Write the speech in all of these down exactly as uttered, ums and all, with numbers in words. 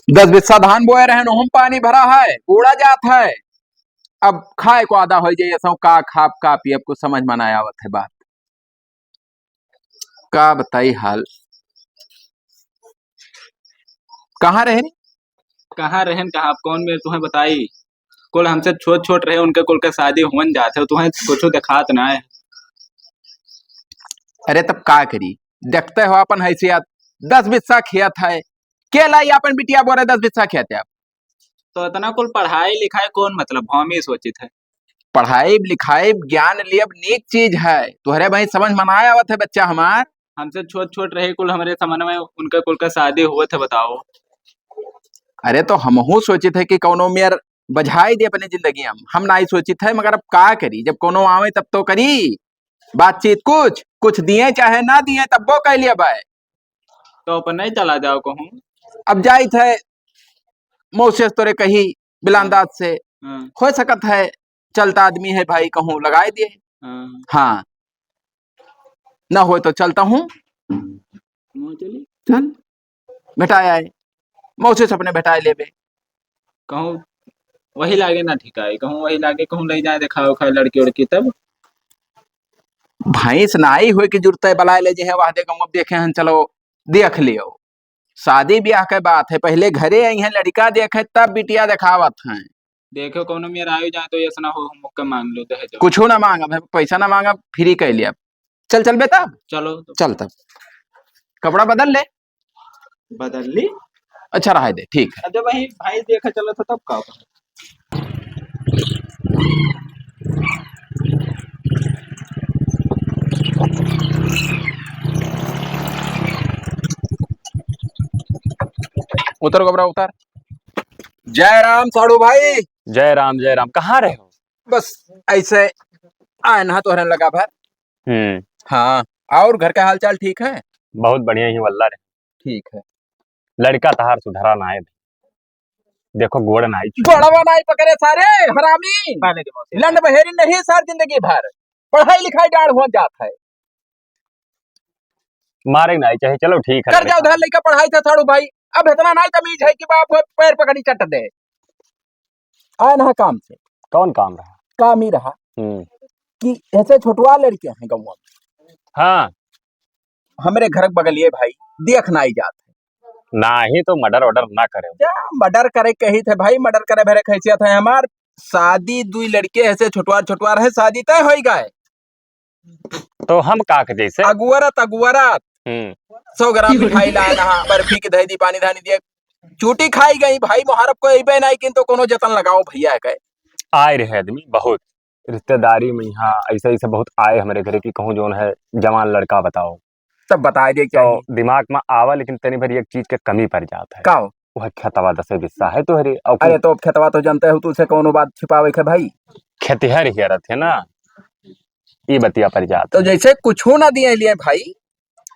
दस बिस्सा धान बोए रहेन, ओहम पानी भरा है, बूड़ा जात है। अब खाए को आदा होइ जाई, असो का खाब, का पियब, कुछ समझ में ना आवत है बात। का बताई हाल? कहाँ रहेन? कहाँ रहेन, कहाँ, अब कौन मेर तुहैं बताई? कुल हमसे छोट छोट रहे, उनके कुल के शादी हुअन जात है, तुहैं कुछो देखात ना है। अरे तब का करी, देखते हो अपन हैसियत, दस बिस्सा खेत है, के लाई अपन बिटिया बोरे दस बिस्सा खेत है? तो इतना कुल पढ़ाई लिखाई कौन मतलब, हम ही सोचित है। पढ़ाई लिखाई ज्ञान लियब नीक चीज है, तोहरे भाई समझ में ना आवत है बच्चा हमार। हमसे छोट छोट रहे कुल, हमरे समन में उनके कुल के शादी हुए थे, बताओ। अरे तो हमहू सोचित है कि कौनो मेर बझाई दे अपने जिंदगी में, हम नाई सोचित है, मगर अब का करी, जब कौनो आवे तब तो करी बातचीत, कुछ कुछ दिए चाहे ना दिए तब वो कह लिया बाय। तो अपन नहीं चला जाओ कहूँ। अब जाइत है मौसे से तोरे कही बिलांदाज से, हाँ। हो सकत है चलता आदमी है भाई, कहूँ लगाए दिए। हाँ। हाँ, ना हो तो चलता हूँ। चल, भेटाए आए, मौसे से अपने भेटाए लेबे। कहूँ वही लागे ना ठीक है, कहूँ वही लागे, कहूँ ले जाए, देखाओ खाए लड़की उड़की तब। भैंस नाई होए के जुरते बलाए ले जे है, वह दे कहूँ, अब देखे हैं, चलो देख लियो। शादी ब्याह के बात है, पहले घरे आई हैं, लड़का देखे तब बिटिया देखावत हैं। देखो कौनो मेर आयो जाए तो ऐसा ना हो, हम ओके मांग लो दहेज। कुछो ना मांगब, हम पैसा ना मांगब, फ्री कह लिया। चल, चल बेटा। चलो तो। चल तब। कपड़ा बदल ले। बदल ली। अच्छा रहा दे, ठीक है। जब वही भाई देखा चला था तब का? उतर गोबरा, उतर। जय राम साढ़ू भाई। जय राम, जय राम। कहाँ रहे हो? बस ऐसे आए ना तोहरे लगा भर। हम्म। हाँ, और घर का हालचाल ठीक है? बहुत बढ़िया ही वल्ला रे। ठीक है। लड़का तहार सुधरा ना है। देखो गोड़ ना आई। गोड़वा ना आई पकड़े सारे हरामी। लंड बहेरी नहीं सार जिंदगी भर। पढ़ाई लिखाई डाढ़ हो जात है। मारे ना आई चाहे, चलो ठीक है। कर्जा उधार लेके पढ़ाई था साढ़ू भाई, अब इतना ना तमीज है कि बाप हो पैर पकड़ी चट दे। आए ना काम से। कौन काम रहा? काम ही रहा हम्म। कि ऐसे छोटवा लड़के हैं गाँव में। हाँ। हमरे घर के बगलिए भाई, देख ना आई जात है। ना ही तो मर्डर वर्डर ना करे। क्या मर्डर करे कही थे भाई, मर्डर करे भरे कैसियत है हमार। शादी दुई लड़के ऐसे छोटवार छोटवार है, शादी तय होई गए। तो हम का के जैसे? अगुअरत, अगुअरत। हम्म। सौ ग्राम मिठाई लाए ना, बर्फी के धई दी, पानी धानी दिए, चूटी खाई गई भाई। मुहारब को अइबे नहीं किन तो कोनो जतन लगाओ भैया के। आए रहे आदमी बहुत रिश्तेदारी में यहाँ ऐसे ऐसे बहुत आए हमरे घरे कि कहूँ जौन है जवान लड़का बताओ। तब बताए दे क्या तो ही? दिमाग में आवा, लेकिन तनी भर एक चीज के कमी पड़ जात है। का हो? वह खेतवा दसे बिस्सा है तोहरे, और अरे कुछ तो अब खेतवा तो जानते हो, तू से कौनो बात छिपावे के भाई? खेतिहर ही रहत है ना, ई बतिया पड़ जात तो है। जैसे कुछ ना दिए लिए भाई।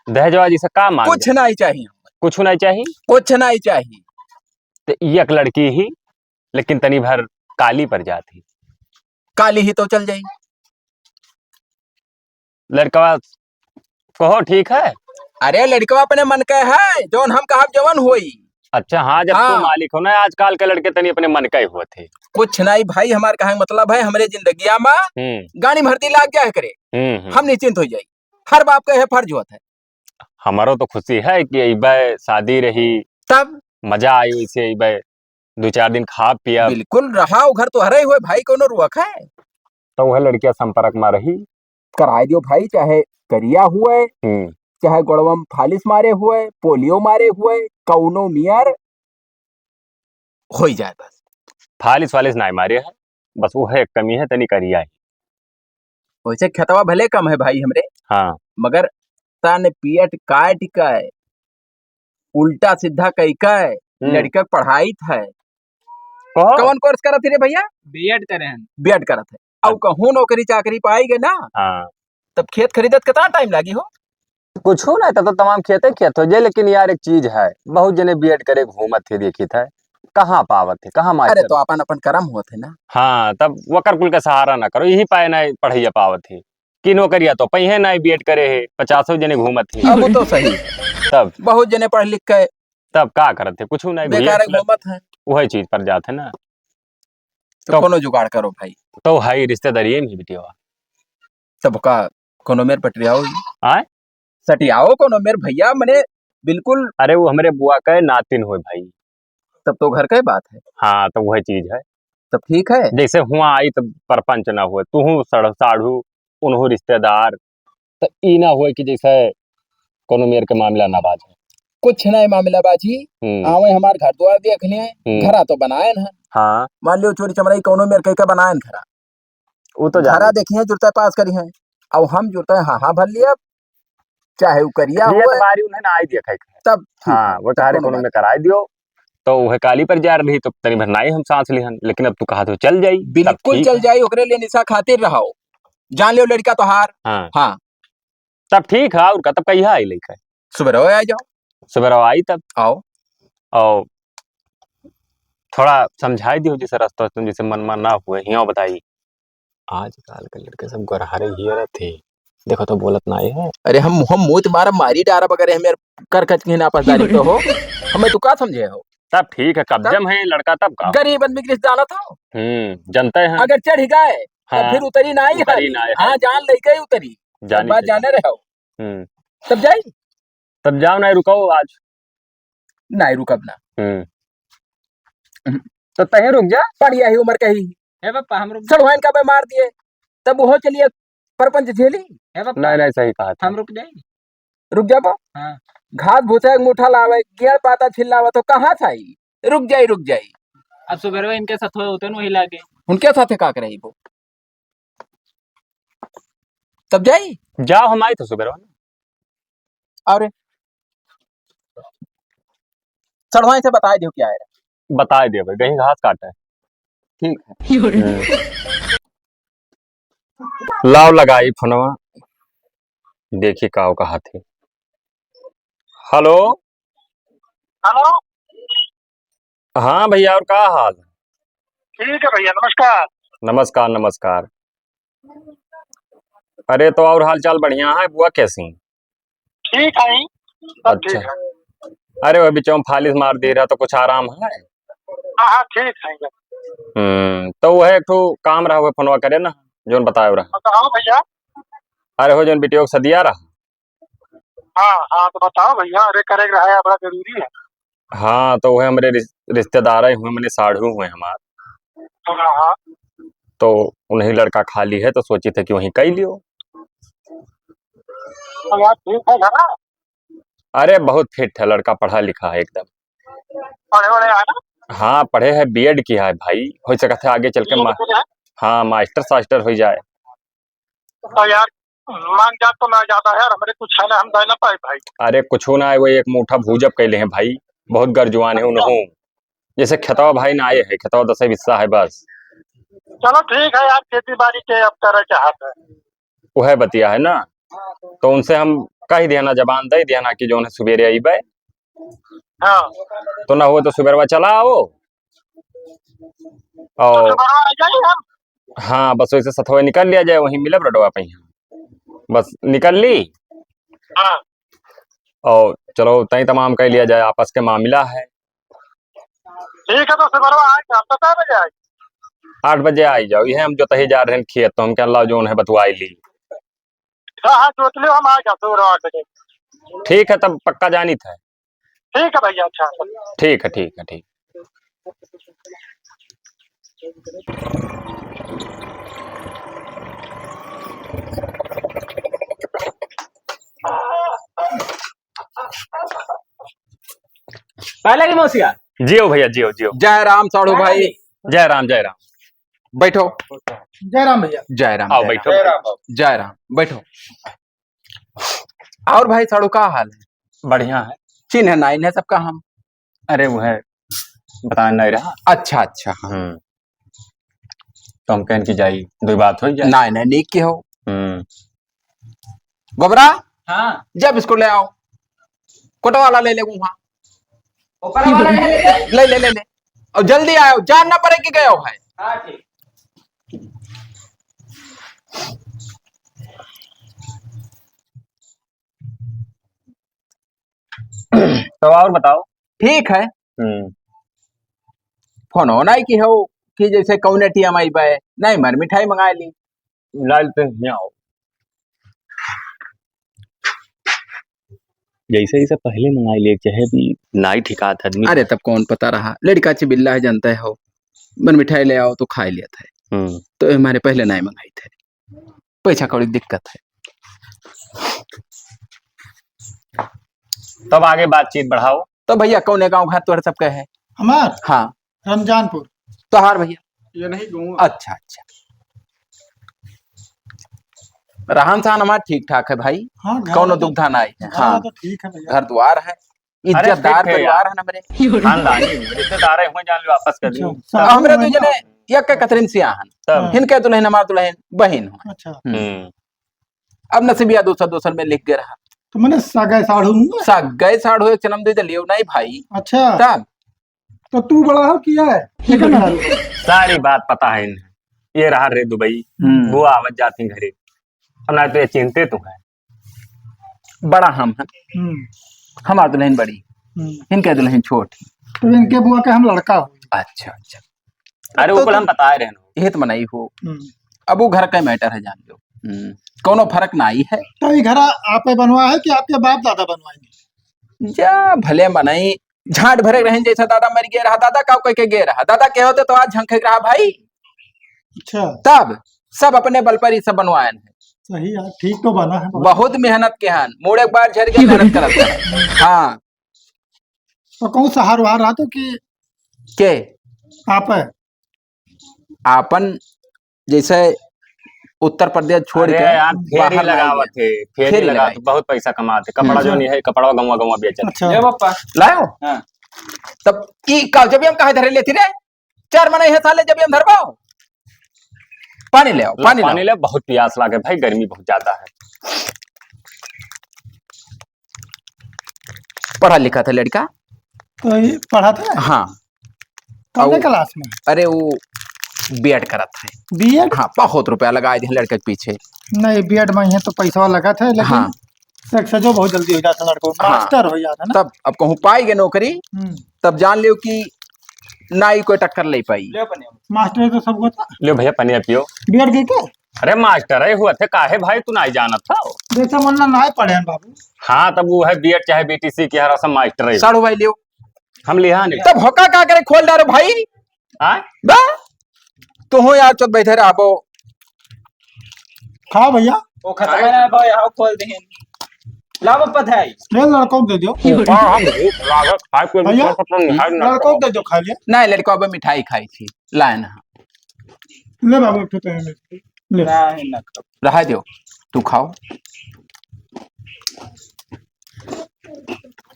दहेजवा जैसे का मांग कुछ ले? नहीं चाहिए। कुछ नहीं चाहिए? कुछ नहीं चाहिए। तो ई एक लड़की ही, लेकिन तनी भर काली पड़ जात ही। काली ही तो चल जाई। लड़कवा कहो ठीक है? अरे लड़कवा अपने मन का है, जौन हम कहब जवन होई। अच्छा, हाँ, जब हाँ। तू मालिक हो ना, आजकल के लड़के तनी अपने मन का ही होत है। कुछ नहीं भाई, हमार कहे मतलब है, हमरे जिंदगिया में हम्म। गाड़ी भरती लाग जाए करे, हम्म, हम्म। हम निश्चिंत हो जाई। हर बाप का यह फर्ज होत है। हमारो तो खुशी है कि अइबे, शादी रही, तब? मजा आई, वैसे अइबे, दो चार दिन खा पिया। बिल्कुल, रहा, वो घर तो हरे हुए भाई, कोनो रुआ खाए। तो वह लड़किया संपर्क में रही। कराए दियो भाई, चाहे करिया हुए, हम्म। चाहे गोड़वा में फालिस मारे हुए, पोलियो मारे हुए, कौनो मियर होई जाए बस। फालिस वालिस नाय मारे है, बस वो है कमी है, तनी करिया है। वैसे खेतवा भले कम है भाई हमरे, हाँ। मगर तन पियट काट के उल्टा सीधा कई के हम्म। लड़का के पढ़ाइत है। कहो। कौन कोर्स करत है रे भैया? बीएड करे हैं। बीएड करत है। अब कहूँ नौकरी चाकरी पाई गए ना, हाँ। तब खेत खरीदत कितना टाइम लागी हो? कुछ ना, तब तो तमाम खेते खेत हो जाए, लेकिन यार एक चीज है, बहुत जने बीएड करे घूमत है, देखित है, कहाँ पावत है, कहाँ मास्टर? अरे तो अपन अपन करम होत है ना। हाँ, तब वकर कुल का सहारा ना करो, यही पाए ना पढ़ैया पावत है कि नौकरिया तो पहिए ना बीएड करे है, पचासों जने घूमत है। अब वो तो सही। तब बहुत जने पढ़ लिख के तब का करत है? कुछ नहीं, बेकार घूमत है। वही चीज पर जात है ना। तो तो कोनो जुगाड़ करो भाई। तो है रिश्तेदारी में ही बिटिया। तब का कोनो मेर पटरियाओ। आय? सटियाओ कोनो मेर भैया, मने बिल्कुल। अरे वो हमरे बुआ के नातिन होए भाई। तब तो घर के बात है। हाँ, तो वही चीज है। तब ठीक है। जैसे हुआ आई तब परपंच ना हुए, तू हूँ सड़-, साढ़ू, उनहू रिश्तेदार, तो ई ना होए कि जैसे कोनो मेर के मामला ना बाजे। कुछ नहीं मामला बाजी, हम्म। आवे हमार घर द्वार देख लिए, हम्म। घरा तो बनाए न। हाँ। मान लियो चोरी चमराई कोनो मेर के, के बनाए न घरा। वो तो जाने। घरा देखिए, जुरता पास करी हैं। अब हम जुरता हाँ, हाँ भर लिया, चाहे वो करिया ये तो हुए। बारी उन्हें ना आई दिया खाई। तब ठीक हाँ, है, वो तब कहा रहे कोनो कोनो बात में कराई दियो, तो वह काली पर जा रही, तो तनी भर नाई हम सांस लिहन, लेकिन अब तू कहा तो चल जाई, तब बिल्कुल ठीक चल है। जाई, ओकरे लिए निशा खातिर रहो। जान लियो लड़का तोहार। हाँ। हाँ। तब ठीक है, और का, तब कहिया आई लइका? सुबह रहो, आ जाओ। सुबह रहो आई तब। आओ। और थोड़ा समझाई दियो, जैसे रास्ता तुम जैसे मन मन ना हुए, हियाँ बताई। आजकल के लड़के सब गोरहारे हियरत थे, देखो तो बोलत ना है। अरे हम, हम मुँह तुम्हारा मारी डारा बगैरह, हम यार कर कच के ना पसदारी तो हो। हमें तू का समझे हो? तब ठीक है, कब्जे तब में है लड़का, तब का? गरीब आदमी के रिश्ता जाना था। हम्म, जनते हैं। अगर चढ़ गए, तो हाँ, फिर उतरी ना ही उतरी हाली। ना ही हाँ, हाली। जान लेके ही उतरी। जानी बात चाहिए। जाने रहो। हम्म। तब जाई? तब जाओ ना, रुको आज। नहीं, रुकब ना। हम्म। हम्म। तो तहीं रुक जा। पढ़िया ही उम्र कही। हे पापा, हम रुक सड़वाइन का बे मार दिए, तब वो चलिए परपंच झेली। हे पापा, नहीं, नहीं, सही कहा था। हम रुक जाई। रुक जाबो। हाँ। घास भूसा एक मुठा लावे, गेड़ पाता छिल्लावे, तो कहाँ से आई? रुक जाई, रुक जाई। अब सुबेरवा इनके साथ होते न वही लागे। उनके साथे का करे वो? तब जाई? जाओ, हम आई तो सुबेरवा ना। अरे, चढ़वाई से बताई दियो क्या है? बताई दियो भाई, कहीं घास काटे। ठीक है। हम्म। लाओ लगाई फोनवा, देखी का कहा थी। हेलो। हेलो। हाँ भैया, और का हाल? ठीक है भैया, नमस्कार। नमस्कार, नमस्कार। अरे, तो और हाल चाल बढ़िया है? बुआ कैसी? ठीक है, सब अच्छा। ठीक है। अरे, वो बीचों में फालिस मार दे रहा, तो कुछ आराम है? हाँ, हाँ, ठीक है। हम्म, तो वह एक ठो काम रहा, वो फोनवा करे ना, जोन बताए रहा। बताओ भैया। अरे, हो जोन बिटिया के सदिया रहा। हाँ, हाँ, तो बताओ भैया, अरे करे के रहा है, बड़ा जरूरी है। हाँ, तो वह हमरे रिस-, रिश्तेदार ही हुए, मने साढ़ू हुए हमार। हाँ, हाँ। तो उन्हीं लड़का खाली है, तो सोची थे कि वहीं कई लियो। तो यार ठीक है ना? अरे, बहुत फिट है लड़का, पढ़ा लिखा है एकदम। पढ़े वढ़े है ना? हाँ, पढ़े है, बीएड किया है भाई, हो सकता है आगे चल के मा-, बीएड किया है? हाँ, मास्टर सास्टर हो जाए। तो यार, मांग जात तो ना ज्यादा है यार, हमरे कुछ है ना, हम दे ना पाए भाई। अरे कुछ ना है, वो एक मुठा भूजब कैले हैं भाई, बहुत गरजुआन है उनहू। जैसे खेतवा भाई ना आए है, खेतवा दसे बिस्सा है बस। चलो ठीक है यार, खेती बाड़ी के अब करे चाहत है। वह बतिया है ना, तो उनसे हम कह दिया ना, जबान दे दिया ना कि जोन है सुबेरे अइबे। हाँ। तो ना हो तो सुबेरवा चला आओ। और सुबेरवा आ जाई हम। हाँ, बस वैसे सथवे निकल लिया जाए, वहीं मिलब रोडवा पे ही। बस निकल ली। हाँ। और चलो, तय तमाम कर लिया जाए, आपस के मामला है। ठीक है, तो सुबह आ जाओ, तो कै बजे आई? आठ बजे आई जाओ, यह हम जोतही जा रहे हैं खेत, तो हम कह ला जोन है बतुआई ली। हाँ, हाँ, जोत लियो, हम आ जाओ सुबह आठ बजे। ठीक है, तब पक्का जानित है। ठीक है भैया, अच्छा। ठीक है, ठीक है, ठीक। पहले की मौसिया। जियो भैया, जियो, जियो। जय राम साढ़ू भाई। जय राम, जय राम। बैठो। जय राम भैया। जय राम, आओ, जय बैठो। राम। जय राम, बैठो। और भाई साढ़ू का हाल है? बढ़िया है। चिन्ह नाइन है सबका हम। अरे वो है, बताए नहीं रहा। अच्छा, अच्छा, हाँ। हम्म। तो हम कहन की जाई, दो बात हो जाए। नाइन है, नीक के हो। हम्म। गोबरा, हाँ। जब इसको ले आओ, कोटवाला ले ले वहाँ। ऊपर वाला ले ले। ले, ले, ले, ले। और जल्दी आओ, जान ना पड़े कि गयो है। हाँ, ठीक। तो और बताओ। ठीक है। हम्म। फोनो नाई किहो कि जैसे कौने टियम आइबे, नाई मर मिठाई मंगाइ ली। लाइल ते हियाँ आओ। जैसे, जैसे पहले मंगाइ लिए, चाहे भी नाई ठिकात आदमी। अरे, तब कौन पता रहा, लड़िका चिबिल्ला है, जानते हो, मर मिठाई ले आओ तो खाइ लेत है। हम्म। तो हमारे पहले नाई मंगाइत है। पैसा कौड़ी दिक्कत है। तब आगे बातचीत बढ़ाओ। तो भैया, कौने गाँव घर तोहरे सबके है? हमार? हाँ। रमजानपुर। तोहार भैया? ये नहीं गाँव। अच्छा, अच्छा। रहन सहन हमार ठीक ठाक है भाई, हाँ, घर कौनो तो, दुविधा नाई है। घर हाँ। तो ठीक है भैया। घर द्वार है, अरे इज्जतदार ठीक है परिवार यार। है ना हमरे। खानदानी रिश्तेदार है, हुए जान लो आपस के अच्छा, आदमी। सब हमरे हुए तो ना। जने एक के कतरिन सियाहन। तब। हाँ। हिनके दुल्हन हमार दुल्हन बहिन हो। अच्छा। हम्म। हम्म। अब नसीबिया दोसर दोसर में लिख गए रहा। तो मने सगै साढ़ू हुआ? सगै साढ़ू एक जन्म दे दिलियो नहीं भाई। अच्छा। तब। तो तू बड़ा हो कि है? ठीक है ना? सारी बात पता है इन्हें। ये रहा रे दुबई, हम्म। बुआ आवत जाती घरे। अब ना तो ये चिंते तो है। बड़ा हम हैं। हम्म। हमार दुल्हन बड़ी। हम्म। इनके दुल्हन छोट। तो इनके बुआ के हम लड़का हो। अच्छा, अच्छा। अरे, तो ऊपर हम बताए रहे हो। ये तो मनाई हो। हम्म। अब वो घर का matter है, जान लो। हम्म। कौनो फर्क नाई है। तो ये घर आपे बनवा है कि आपके बाप दादा बनवाएंगे? जा भले मनाई, झांट भरे रहन जैसा दादा मर गया रहा, दादा का कह के गया रहा, दादा के होते तो आज झंखे रहा भाई। अच्छा। तब सब अपने बल पर ही सब बनवायन है। सही है, ठीक तो बना है। बहुत मेहनत के हन, मुड़े एक बार झर के मेहनत करत है। हाँ। तो कौन सा हार वार रहा तो कि के? आप है? आपन जैसे उत्तर प्रदेश छोड़ अरे के यार, फेरी बाहर ना लगावत गए। है, फेरी फेरी लगावत, लगाए। बहुत पैसा कमात है। कपड़ा हम्म। जो नहीं है, कपड़ा गंवा गंवा बेचत। अच्छा। ले पप्पा। लायो? हाँ। तब ई का जब हम काहे धरे लेती रे? चार मनई है साले, जब हम धरबो। पानी ले आओ, लो, पानी पानी लाओ। ले, बहुत प्यास लागे भाई, गर्मी बहुत ज्यादा है। पढ़ा लिखा था लड़का? तो ये पढ़ा था? हाँ। कौने और class में? अरे वो B.Ed करत है। B.Ed? हाँ, बहुत रुपया लगाए दिए लड़के के पीछे। नहीं, B.Ed में ये तो पैसा लगा था, लेकिन हाँ। Success जो बहुत जल्दी हो जाता लड़को, हाँ। Master हो जाता ना। तब अब कहूँ पाई गए नौकरी, हम्म। तब जान लियो कि नाई कोई टक्कर ले पाई। ले पनिया। Master तो सब होता। ले भैया पनिया पियो। B.Ed की क्या? अरे master है हुआ थे, काहे भाई तू नाई जानत था? जैसे मन ना नाई पढ़े हैं बाबू। हाँ, तब वो है B.Ed चाहे B.T.C की हरा सब master है। साढ़ू भाई लियो। हम लिहा नहीं। तब होका का करे, खोल डारो भाई। हाँ? बा? तो हो यार, चुप बैठे रहो। खाओ भैया। वो खत्म है ना भाई, आओ खोल दे। ला बप्पा धाई। ले लड़कों को दे दो। ऊपर हम भूख लागत, खाए के भैया, ऊपर से अपन मिठाई ना लड़कों को खाओ। दे दो, खा लिया। नहीं, लड़का अब मिठाई खाई थी, लाए ना। ले बाबू, एक ठो तो है, ले। नहीं, ना खाओ। रहा दो, तू खाओ।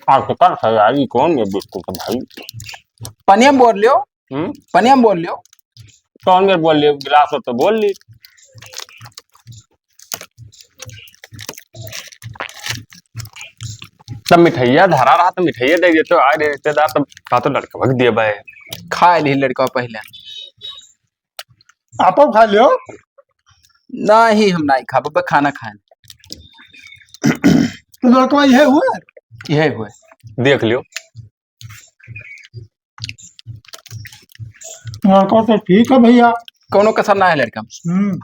आजकल खराबी कौन ये बिस्कुट है भाई? पनिया में बोल लियो। हम्म? पनिया में बोल लियो। कौन में बोल लियो? गिलास हो तो बोल ली। तब मिठाइया धरा रहा तो मिठाइया दे देते, आए रहे रिश्तेदार, तब का तो लड़का भग दिया भाई। खा ली लड़का पहले। आपो खा लियो। नहीं, हम नहीं खाब, अब खाना खाए। तो लड़कवा यह हुए? यह हुए। देख लियो। लड़का तो ठीक है भैया। कौनो कसर ना है लड़का में। हम्म।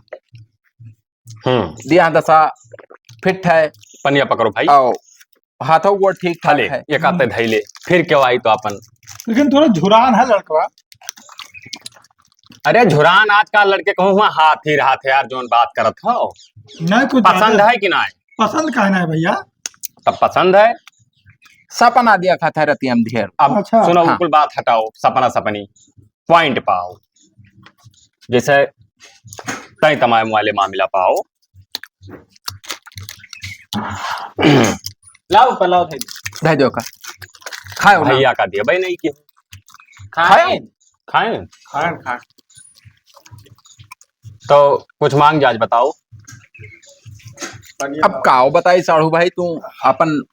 हम्म। दिया दशा फिट है। पनिया पकड़ो भाई। आओ, हाथों गोड़ ठीक ठाक हले, है। एक हाथे हम्म। धैले, फिर क्यों आई तो अपन। लेकिन थोड़ा झुरान है लड़कवा। अरे झुरान आजकल लड़के कहूँ हुआ हाथ ही रहा थे यार, जोन बात करत हो। नहीं, कुछ पसंद ज्यादा है कि ना है? पसंद का है ना भैया? तब पसंद है। सपना देखा था रतिया में ढेर। अब अच्छा। सुनो, हाँ। कुल बात हटाओ, सपना सपनी, point पाओ। जैसे तय तमाम वाले मामला पाओ। लाओ, पलाओ, धै दो। धै दो का। खाओ ना। भैया का दिया भाई, नहीं किया। खाएं। खाएं? खाएं, खाएं। तो कुछ मांग जाज बताओ। अब काओ बताई साढ़ू भाई, तू अपन,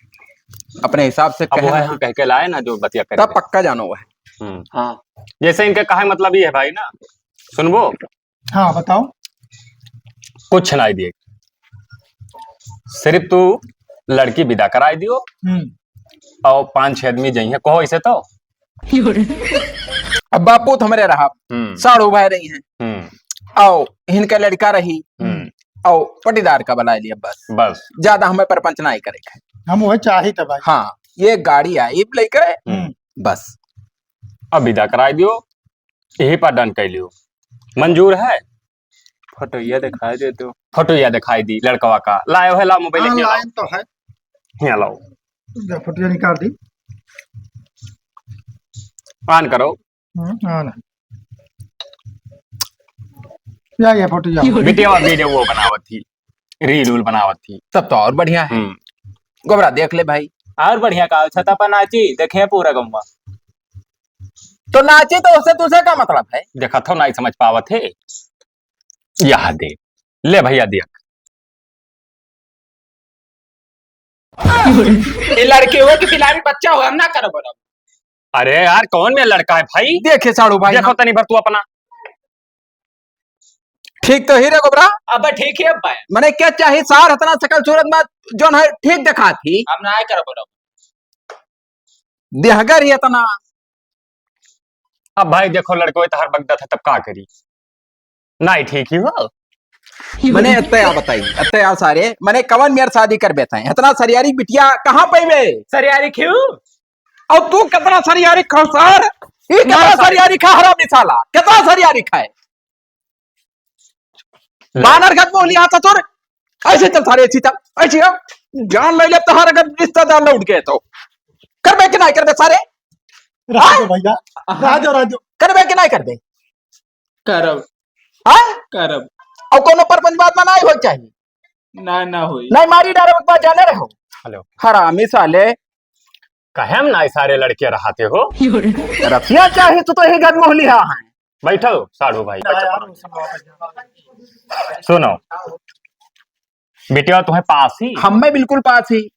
अपने हिसाब से अब कहे वो है, ना। हम कह के लाए ना जो बतिया करे तब थे। पक्का जानो है। हम्म। हाँ। जैसे इनके कहे मतलब ये है भाई ना, सुनबो? हाँ, बताओ। कुछ नहीं दिए, सिर्फ तू लड़की विदा कराई दियो। हम्म। और पाँच छह आदमी जइहें, कहो ऐसे तो। अब बापू तो हमरे रहा, हम्म। साढ़ू भाई रही हैं, हम्म। और इनके लड़का रही, हम्म। और पटीदार का बुला लिया बस। बस। ज्यादा हमें परपंच ना ही करे। हम वही चाहित है भाई। हाँ, ये गाड़ी आई लेकर, हम्म। बस। अब विदा कराई दियो, यही पर done कर लियो। मंजूर है? फोटोइया दिखाई दे तो। फोटोइया दिखाई दी लड़कवा का। लायो है, लाओ मोबाइल हाँ, के लाओ। लाइन तो है। यहाँ लाओ। जा, फोटोइया निकाल दी। On करो। हम्म, on है। या, या फोटोइया। बिटिया वीडियो वो बनावत थी, reel उल बनावत थी। तब तो और बढ़िया है। हम्म। गोबरा देख ले भाई। और बढ़िया का, छता पर नाची, देखे पूरा गौवा। तो नाची तो उससे तुझे का मतलब है? देखा थो, नहीं समझ पावत है। यह दे, ले भैया देख। ये लड़के हो कि बिलारी बच्चा हो, हम ना करब, करब। अरे यार, कौन में लड़का है भाई? देखे साढ़ू भाई, देखो हम तनी भर तू अपना। ठीक तो ही रे गोबरा। अब ठीक है भाई। मने क्या चाहिए सार, इतना शकल सूरत में जौन है ठीक दिखात ही। हम ना करब, करब। देहगर ही इतना। अब भाई देखो लड़को तहार बगदत है, तब का करी? नाई ठीक ही हो। मने अत्ते आ बताई, अत्ते आ सारे, मने कवन मेर शादी कर बेता है? इतना सरियारी बिटिया कहाँ पैबे? सरियारी क्यों? और तू कितना सरियारी खा सार? ये कितना ना सारे। सरियारी खा हरामी साला? कितना सरियारी खाए? ले। बानर गज मोहली हाथ चतुर। ऐसे चल सारे, ऐसे चल, ऐसे आ। जान ले ले तहार अगर रिश्तेदार लौट गए तो। करबे कि नहीं करबे सारे? राजो हाँ? भैया, राजो, राजो। करबे कि नहीं करबे? करब। हाँ? करब। और कोनो परपंच बात में नहीं हो चाहिए। ना, ना होई। नहीं मारी डारे, एक बार जाने रहो। हेलो। हरामी साले। कहे हम ना सारे लड़के रहते हो। रसिया चाहे तो, तो यही गन मोहली हा है। बैठो साढ़ू भाई, ना बैठो। यार, वो सब वापस जाओ। सुनो, बिटिया तुम्हें पास ही? हमें बिल्कुल पास ही।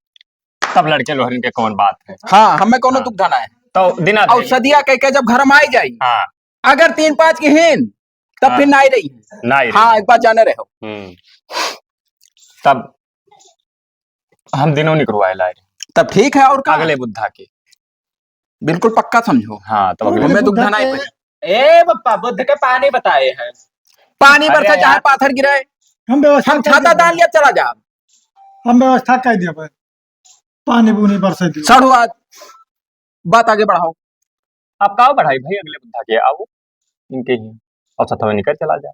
तब लड़के लोहरन के कौन बात है? हाँ, हमें कोनो हाँ। दुख धना है। तो दिना और दे। सदिया कह के जब घर में आई जाई, हाँ। अगर तीन पाँच की हीन, तब हाँ। फिर ना आई रही। ना आई रही। हाँ, एक बार जाने रहो। हम्म। तब हम दिनों निकलवाए लाए। तब ठीक है, और का? अगले बुद्धा के। बिल्कुल पक्का समझो। हाँ, तब अगले हमें दुख बुद्धा धना ही के पड़े। ए बप्पा, बुद्ध के पानी बताए हैं। पानी अरे बरसे चाहे यार। पाथर गिरे, हम व्यवस्था हम कर छाता देबे। दान लिया चला जा। हम व्यवस्था कर देबे। पानी बूनी बरसे दियो। साढ़ू आज बात आगे बढ़ाओ। आप का बढ़ाई भाई, अगले बुद्धा के आओ, इनके ही और सतवे निकल चला जा।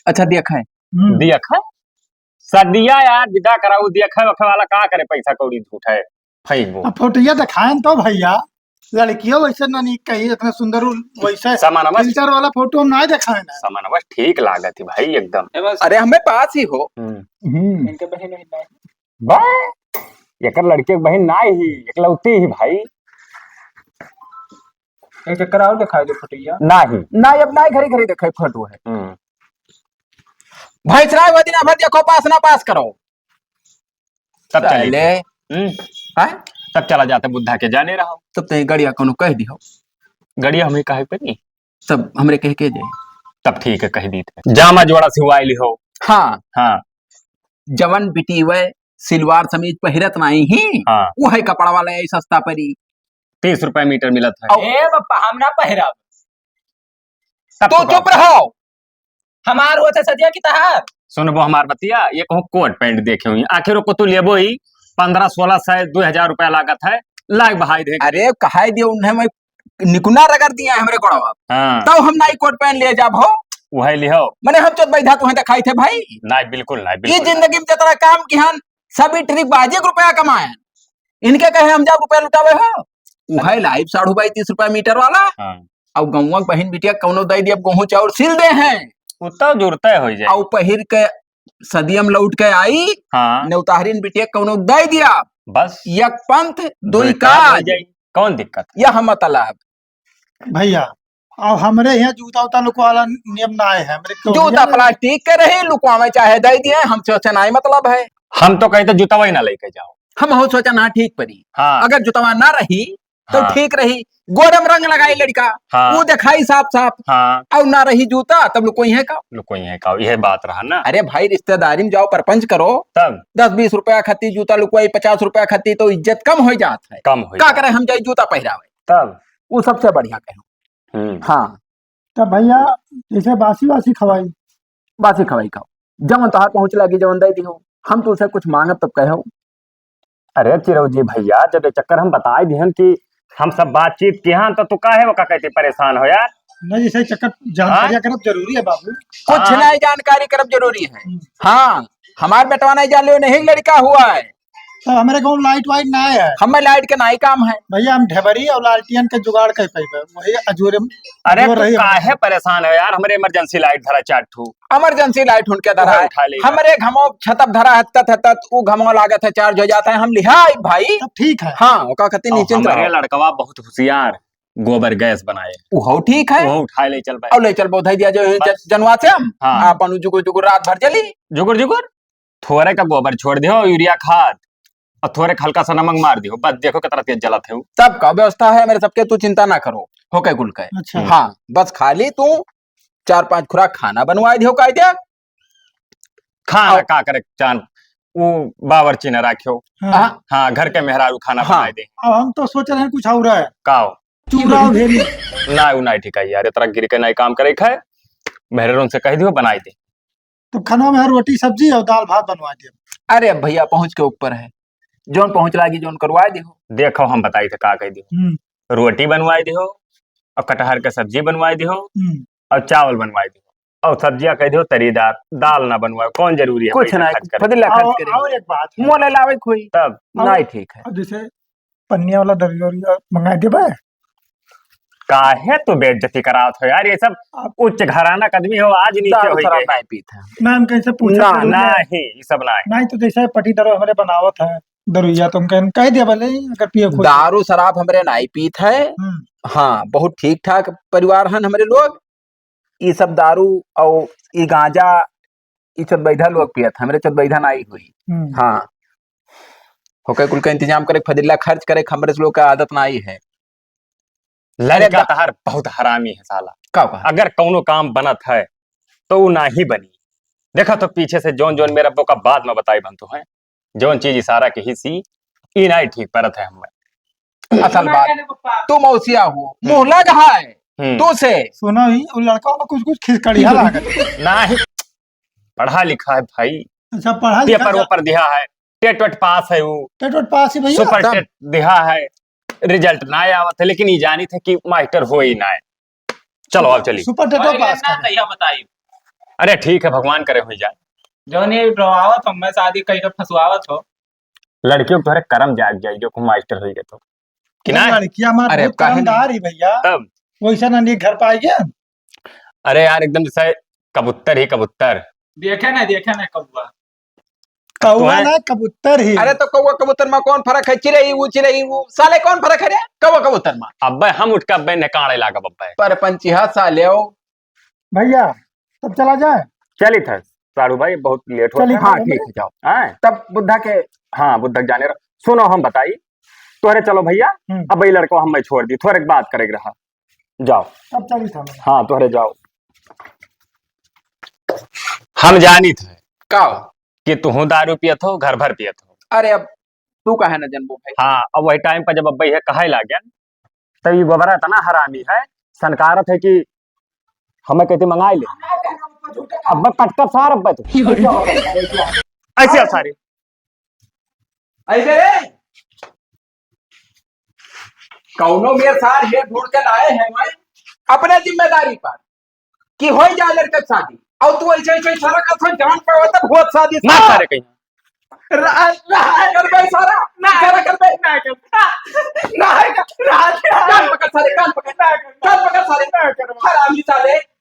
अच्छा, दिया खाए। हम्म। दिया खाए? सदिया यार, विदा कराऊ, दिया खाए, वखे वाला का करे, पैसा कौड़ी झूठ है, फेंक वो। अब फोटोया दिखाएं तो भैया, लड़कियों वैसे ना नहीं कही, इतना सुंदर उ-, वैसे सामानवा filter वाला फोटो हम ना दिखाएं ना। सामानवा ठीक लागत है भाई एकदम। ए बस। अरे, हमें पास ही हो। हम्म। हम्म। इनके बहन वहन ना है। बा, एकर लड़के के बहिन ना ही, एकलौती ही भाई। एक चक्कर और दिखाई दे फुटैया। ना ही। ना, अब ना ही घड़ी घड़ी देखे फोटो है। हम्म। भैंसराय वो दिन भर देखो पास ना पास करो। तब चली साले। हम्म। हाँ? तब चला जाते बुद्धा के जाने रहो। तब तो ये गड़िया कोनो कह दियो। गड़िया हमें काहे पे नहीं? तब हमरे कह के जाए। तब ठीक है, कह दी थे। जामा जोड़ा सिवाए लिहो। हाँ। हाँ। जवन बिटिवै सिलवार समीज पहिरत नाई ही, हाँ। वो है कपड़ा वाला, यही सस्ता परी। तीस रुपए मीटर मिलत है। ए बप्पा, हम ना पहिरब। तब तो तो चुप रहो। हमार होत है सदिया की तहार। सुनबो हमार बतिया, ये कहूँ कोट पैंट देखे हुई, आखिर को तू लेबो ही पन्द्रह, सोलह सौ, दो हजार रुपया लागत है, लाग बहाई दे। अरे, कहाई दियो उन्हें, मैं निकुना रगड़ दिया है हमरे गोड़वा। हाँ। तब हम नाई कोट पैंट ले जाब हो। वही लिहो। मने हम चोद बैठा तुहें दिखाई थे भाई। नाई, बिल्कुल नाई, ये बिल्कुल नाई। जिंदगी में जितना काम किहन, सभी ट्रिक बाजी के रुपया कमाए। इनके कहे हम जाब रुपया लुटावे हो। उहे लाइव साढ़ू बाई तीस रुपया मीटर वाला। हाँ। अब गौवा के बहिन बिटिया कौनो दे दिया, अब गेहूं चाउर सिल दे हैं। उतना जुड़ते हो जाए। और पहिर के सदियम लौट के आई, हाँ। नेउताहरिन बिटिया कौनो दे दिया। बस। एक पंथ, दुई दुई काज हो काज। जाए। कौन दिक्कत? यह मतलब। भैया, अब हमरे यहाँ जूता उता लुकवाला नियम ना आए है। हमरे के जूता ओरिया में प्लास्टिक के रही, लुकवावे चाहे दे दिए, हम सोचे ना ही मतलब है। हम तो कहते जूता वही ना लेके जाओ। हम हो सोचा ना ठीक परी। हाँ। अगर जूतवा ना रही, तो हाँ। ठीक रही। गोड़म रंग लगाई लड़का, हाँ। वो दिखाई साफ साफ। हाँ। और ना रही जूता, तब लुकोई है का? लुकोई है का? यह बात रहा ना। अरे भाई, रिश्तेदारी में जाओ, परपंच करो, तब? दस बीस रुपया खाती जूता लुकवाई, पचास रुपया खाती, तो इज्जत कम हो जात है। कम हो का जात। करे, हम जाई जूता पहिरावे। तब? वो सबसे बढ़िया कहो। हम्म। हाँ। तब भैया, जैसे बासी वासी खवाई। बासी खवाई खाओ, जवन तोहार पहुँच लागी, जवन दे दिहो। हम तो उसे कुछ मांगब तब कहो। अरे चिरौजी भैया, जब ये चक्कर हम बताए दिहन कि हम सब बातचीत किहन, तो तू काहे ओका कहते परेशान हो यार? नहीं, जैसे चक्कर जानकारी हाँ? करब जरूरी है बाबू। कुछ हाँ। नहीं, जानकारी करब जरूरी है। हम्म। हाँ, हमार बेटवा नहीं जान लियो, नहीं लड़का हुआ है। तो हमारे गाँव लाइट वाइट ना है। हमें लाइट के नाई काम है। भैया, हम ढेबरी और लालटियन के जुगाड़ कर पाइबे, वही अजूरे में अरे, अजूर तू रही काहे हमारे। परेशान हो यार? हमरे इमरजेंसी लाइट धरा चार ठू। इमरजेंसी लाइट उनके धरा उहे है। उठा ले। हमरे घमो छतप धरा हतत हतत, उ घमो लागत है, चार्ज हो जाता है, हम लिहा आई भाई। तब ठीक है। हाँ, ओका खातिर और निश्चिंत हमरे रहो। लड़कवा बहुत होशियार, गोबर गैस बनाए। उहो ठीक है। उहो उठा ले चल भाई। और ले चल, बोधाई दिया जो जन-, बस। जनवा से हम हाँ। अपन जुगुर जुगुर रात भर जली। जुगुर जुगुर? थोरे का गोबर छोड़ दियो, यूरिया खाद, और थोरे का हल्का सा नमक मार दियो, बस देखो कितना तेज जलत है वो। तब का व्यवस्था है मेरे सबके, तू चिंता ना करो, होके कुल के। अच्छा। हम्म। हाँ, बस खाली तू चार पांच खुराक खाना बनवाए दियो, कायदे। खाना और का करे चान, वो बावर्ची न राख्यो। हाँ। हाँ। हाँ, घर के मेहरारू खाना हाँ। बनाए दे। अब हम तो सोच रहे हैं कुछ और है। का हो? चूड़ा और भेली। ना, वो ना ठीक है यार, इतना गिर के नहीं काम करे खाए। मेहरारू से कह दियो, बनाए दे। तो खाना में रोटी सब्जी और दाल भात बनवा दे। अरे अब भैया पहुँच के ऊपर है, जौन पहुँच लागी जौन करवाए दिहो। देखो हम बताई थे का कह दिहो। हम्म। रोटी बनवाए दिहो और कटहर के सब्जी बनवाए दिहो हम्म। और चावल बनवाए दिहो और सब्जियां कह दिहो तरीदार, दाल ना बनवाए, कौन जरूरी है कुछ पैसा नहीं, खर्च करे? फजीला खर्च और, करे। और एक बात है। मोले लावे कोई। तब? और नहीं ठीक है। अब जैसे पन्निया वाला दरिया उरिया मंगा देबे। काहे तू बेइज्जती करावत हो यार? ये सब आप उच्च घराना के आदमी हो, आज नीचे दारू होई शराब गए। नहीं पीत है। ना, हम कहीं से पूछे ना, जरूर ना है। ही, ये सब ना है। नहीं तो जैसे पटीदारो हमरे बनावत है दरुइया, तो हम कहीं कह दिया भले, अगर पिए खुद। दारू शराब हमरे नहीं पीत है। हम्म। हाँ, बहुत ठीक ठाक परिवार हन हमरे लोग। ई सब दारू और ई गांजा, ई चौदबैधा लोग पियत, हमरे चौदबैधा नाई हुई। हम्म। हाँ, होके कुल का इंतजाम करे, फजीला खर्च करे, हमरे लोग का आदत नाई है। लड़का अरे बा- तहार बहुत हरामी है साला। का कहा? अगर कौनो काम बनत है, तो उ नाही बनी। देखा तो पीछे से जौन जौन मेरा बोका बाद में बताई बनतो है, जौन चीज इशारा के ही सी, ई नाही ठीक परत है हमें। असल बात, तू मौसिया हो, हम्म। मुँह लग है, हम्म। तू से। सुनो ही, उ लड़का में कुछ कुछ खिसकड़िया लागत। नाही, पढ़ा लिखा है भाई। अच्छा, पढ़ा लिखा पेपर जा- वेपर दिया है, टेट वेट पास है वो। टेट वेट पास है भैया? सुपर तब। टेट दिया है, रिजल्ट ना आवत है, लेकिन ये जानी थे कि मास्टर हो ही ना है। चलो, अब चली। सुपर टेट अरे, पास ना कर। तैया बताई। अरे, ठीक है, भगवान करे हो जाए। जौन ये डरवावत हो, मैं शादी कहीं के फंसवावत हो। लड़कियों के तोहरे करम जाग जाए, जो को मास्टर हो गए तो। कि अरे, ना? लड़कियां मार अरे, बहुत काहे करमदार नहीं? ही भैया। तब? वैसा ना नहीं घर पाए गया। अरे यार, एकदम जैसे कबूतर ही कबूतर। देखे ना, देखे ना कबूआ। कौआ तुम्हें ना, कबूतर ही। अरे तो कौआ कबूतर में कौन फर्क है? चिरई वो, चिरई वो, साले कौन फर्क है रे? कौआ कबूतर में। अब्बे हम उठ के अब्बे निकाले लागब अब्बे। परपंचिहा साले हो। भैया, तब चला जाए? चली था साढ़ू भाई, बहुत लेट हो चली गया। हाँ, ठीक है, जाओ। हाँ? तब बुद्धा के, हाँ, बुद्धा के जाने रहो। सुनो, हम बताई, तोहरे चलो भैया, हम्म। अब ये लड़को हम मैं छोड़ दी, थोड़े बात करे के रहा। जाओ। तब चली था मैं। हाँ, तोहरे जाओ। हम जानी थे का? कि तुहू दारू पियत हो, घर भर पियत हो। अरे, अब तू काहे न जनबो भाई? हाँ, अब वही टाइम पर जब अब्बे ये कहे लागन, तब ये गोबरा इतना हरामी है, सनकारत है कि हमें कहते मंगाई ले। अब्बे कटकब सार अब्बे तू। ऐसे आ सारे। ऐसे रे। कौनो मेर सार हे ढूंढ के लाए हैं मैं अपने जिम्मेदारी पर कि होई जा लड़का के शादी। और तू ऐसे, ऐसे इशारा करत हो, जान पावे तब होत शादी ना सार। सारे कहीं। रा-, ना करबे सारा, ना करबे, ना करबे। ना है का, ना, ना। कान पकड़ सारे, कान पकड़। ना करबे। कान पकड़ सारे। ना करबे। हरामी साले।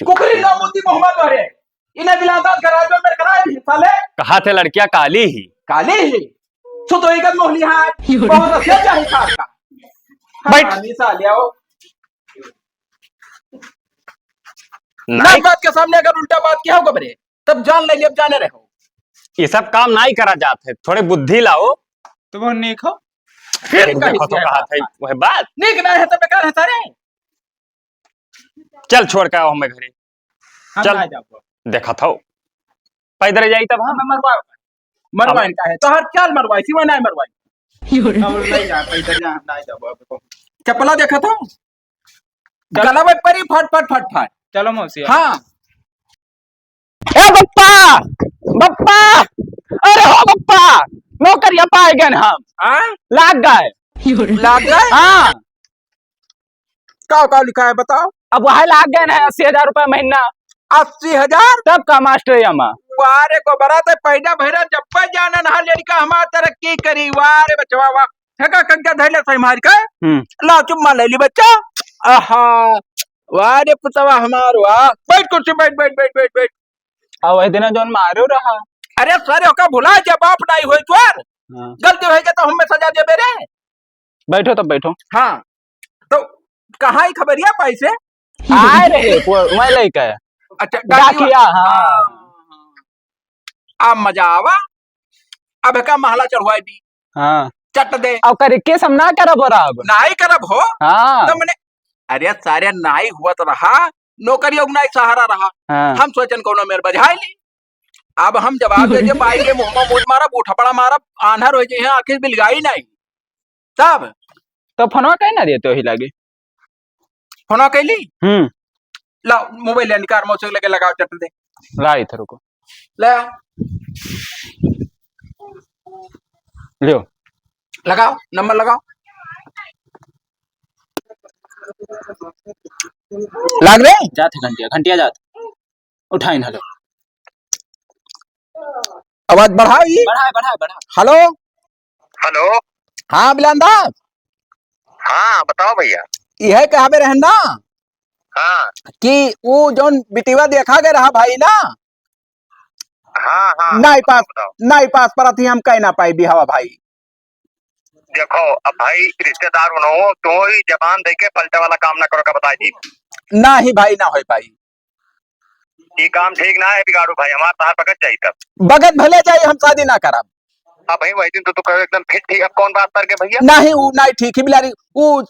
कुकरी ना मोती मोहम्मद तोहरे। इन्हें बिलादात करा दो, मेरे करा भी साले। कहा थे लड़कियां काली ही। काली ही। सो तो एक मोहनी है। बहुत अच्छा है सार का। बैठ। हरामी साले आओ। नाई। मर्द के सामने अगर उल्टा बात किया हो गबरे, तब जान ले, अब जाने रहो। ये सब काम नाई करा जात है, थोड़े बुद्धि लाओ। तो वो नेक हो। फिर फिर कहीं देखो तो से कहा बात था, वह बात। नीक ना है तो बेकार है सारे। चल, छोड़ के आओ हमें घरे। हम चल। ना जाबो। देखत हो, पैदल जाई तब हम। हमें मरवा, मरवा अब इनका है। तो हर चाल मरवाई, सिवा नहीं मरवाई। और नहीं जा, पैदल जा, हम नहीं जाबो अब तो। चप्पला देखत हो? चल। गला में परी, फट, फट, फट, फट। चलो मौसी। हाँ। ए बप्पा, बप्पा, अरे हो बप्पा, नौकरिया पाए गए हम। हाँ? लाग गए। लाग गए? हाँ। का, का लिखा है बताओ? अब वह लाग गए हैं अस्सी हजार रुपया महीना। अस्सी हजार? तब का मास्टर अमा। वाह रे गोबरा, ते पैदा भैरा जब पे जाना ना लड़का हमार तरक्की करी। वाह रे बचवा, वाह। फेंका कंचा धैले से मार के। हम्म। ला चुम्मा ले ली बच्चा। आहा। वाह रे पुतवा हमार, वाह। बैठ कुर्सी, बैठ, बैठ, बैठ, बैठ, बैठ। आ वही दिन जौन मारो रहा। अरे सर, ओका भुला, जवाब नहीं होई तोर। हाँ। गलती होई के तो हमें सजा देबे रे। बैठो तब बैठो। हाँ। तो कहाँ ही खबरिया पाई से? आए रहे, वो, वही लइका है। अच्छा, डाकिया। डाकिया, हाँ। हाँ। अब मजा आवा। अब का महला चढ़वाई दी। हाँ। चट दे। अब करे केस हम ना करब हो रहा अब। नाई करब हो। हाँ। तो मने, अरे सारे नाई हुआ तो रहा, नौकरी और नाई सहारा रहा। हाँ। हम सोचन कोनो मेर बजाई ली। अब हम जवाब दे जे बाई के मुंह में मूत मारब, उठपड़ा मारब, आन्हर हो जे हैं, आंखें बिलगाई नहीं। तब? तो फोनवा काहे ना देते वही लागे? फोनवा कैली? हम्म। लाओ, मोबाइल ले निकार, मौसी के लगे लगाओ, चट दे। ला इधर रुको। ले। लियो। लगाओ, नंबर लगाओ। लाग रे? जात है घंटिया, घंटिया जात। उठाइन, हेलो। आवाज बढ़ाओ ई। बढ़ाए, बढ़ाए, बढ़ाए। हेलो। हेलो। हाँ, बिलान दास। हाँ, बताओ भैया। इहे कहबे रहन ना हाँ। कि ऊ जौन बिटिवा देखा गए रहा भाई ना, हाँ, हाँ, नाई बताओ, पास, बताओ। नाई पास परत ही हम कह ना पाई बिहावा भाई। देखो, अब भाई रिश्तेदार हो ना हो, तो ही जबान दे के पलटे वाला काम ना करो, का बताई दी। ना ही भाई, ना होई पाई। ई काम ठीक ना है बिगाड़ू भाई, हमार तहार बगत जाई तब। बगत भले जाई, हम शादी ना करब। अब भाई वही दिन तो तू कहो एकदम फिट थी, अब कौन बात कर के भैया? नहीं, ऊ नहीं ठीक ही बिलारी, ऊ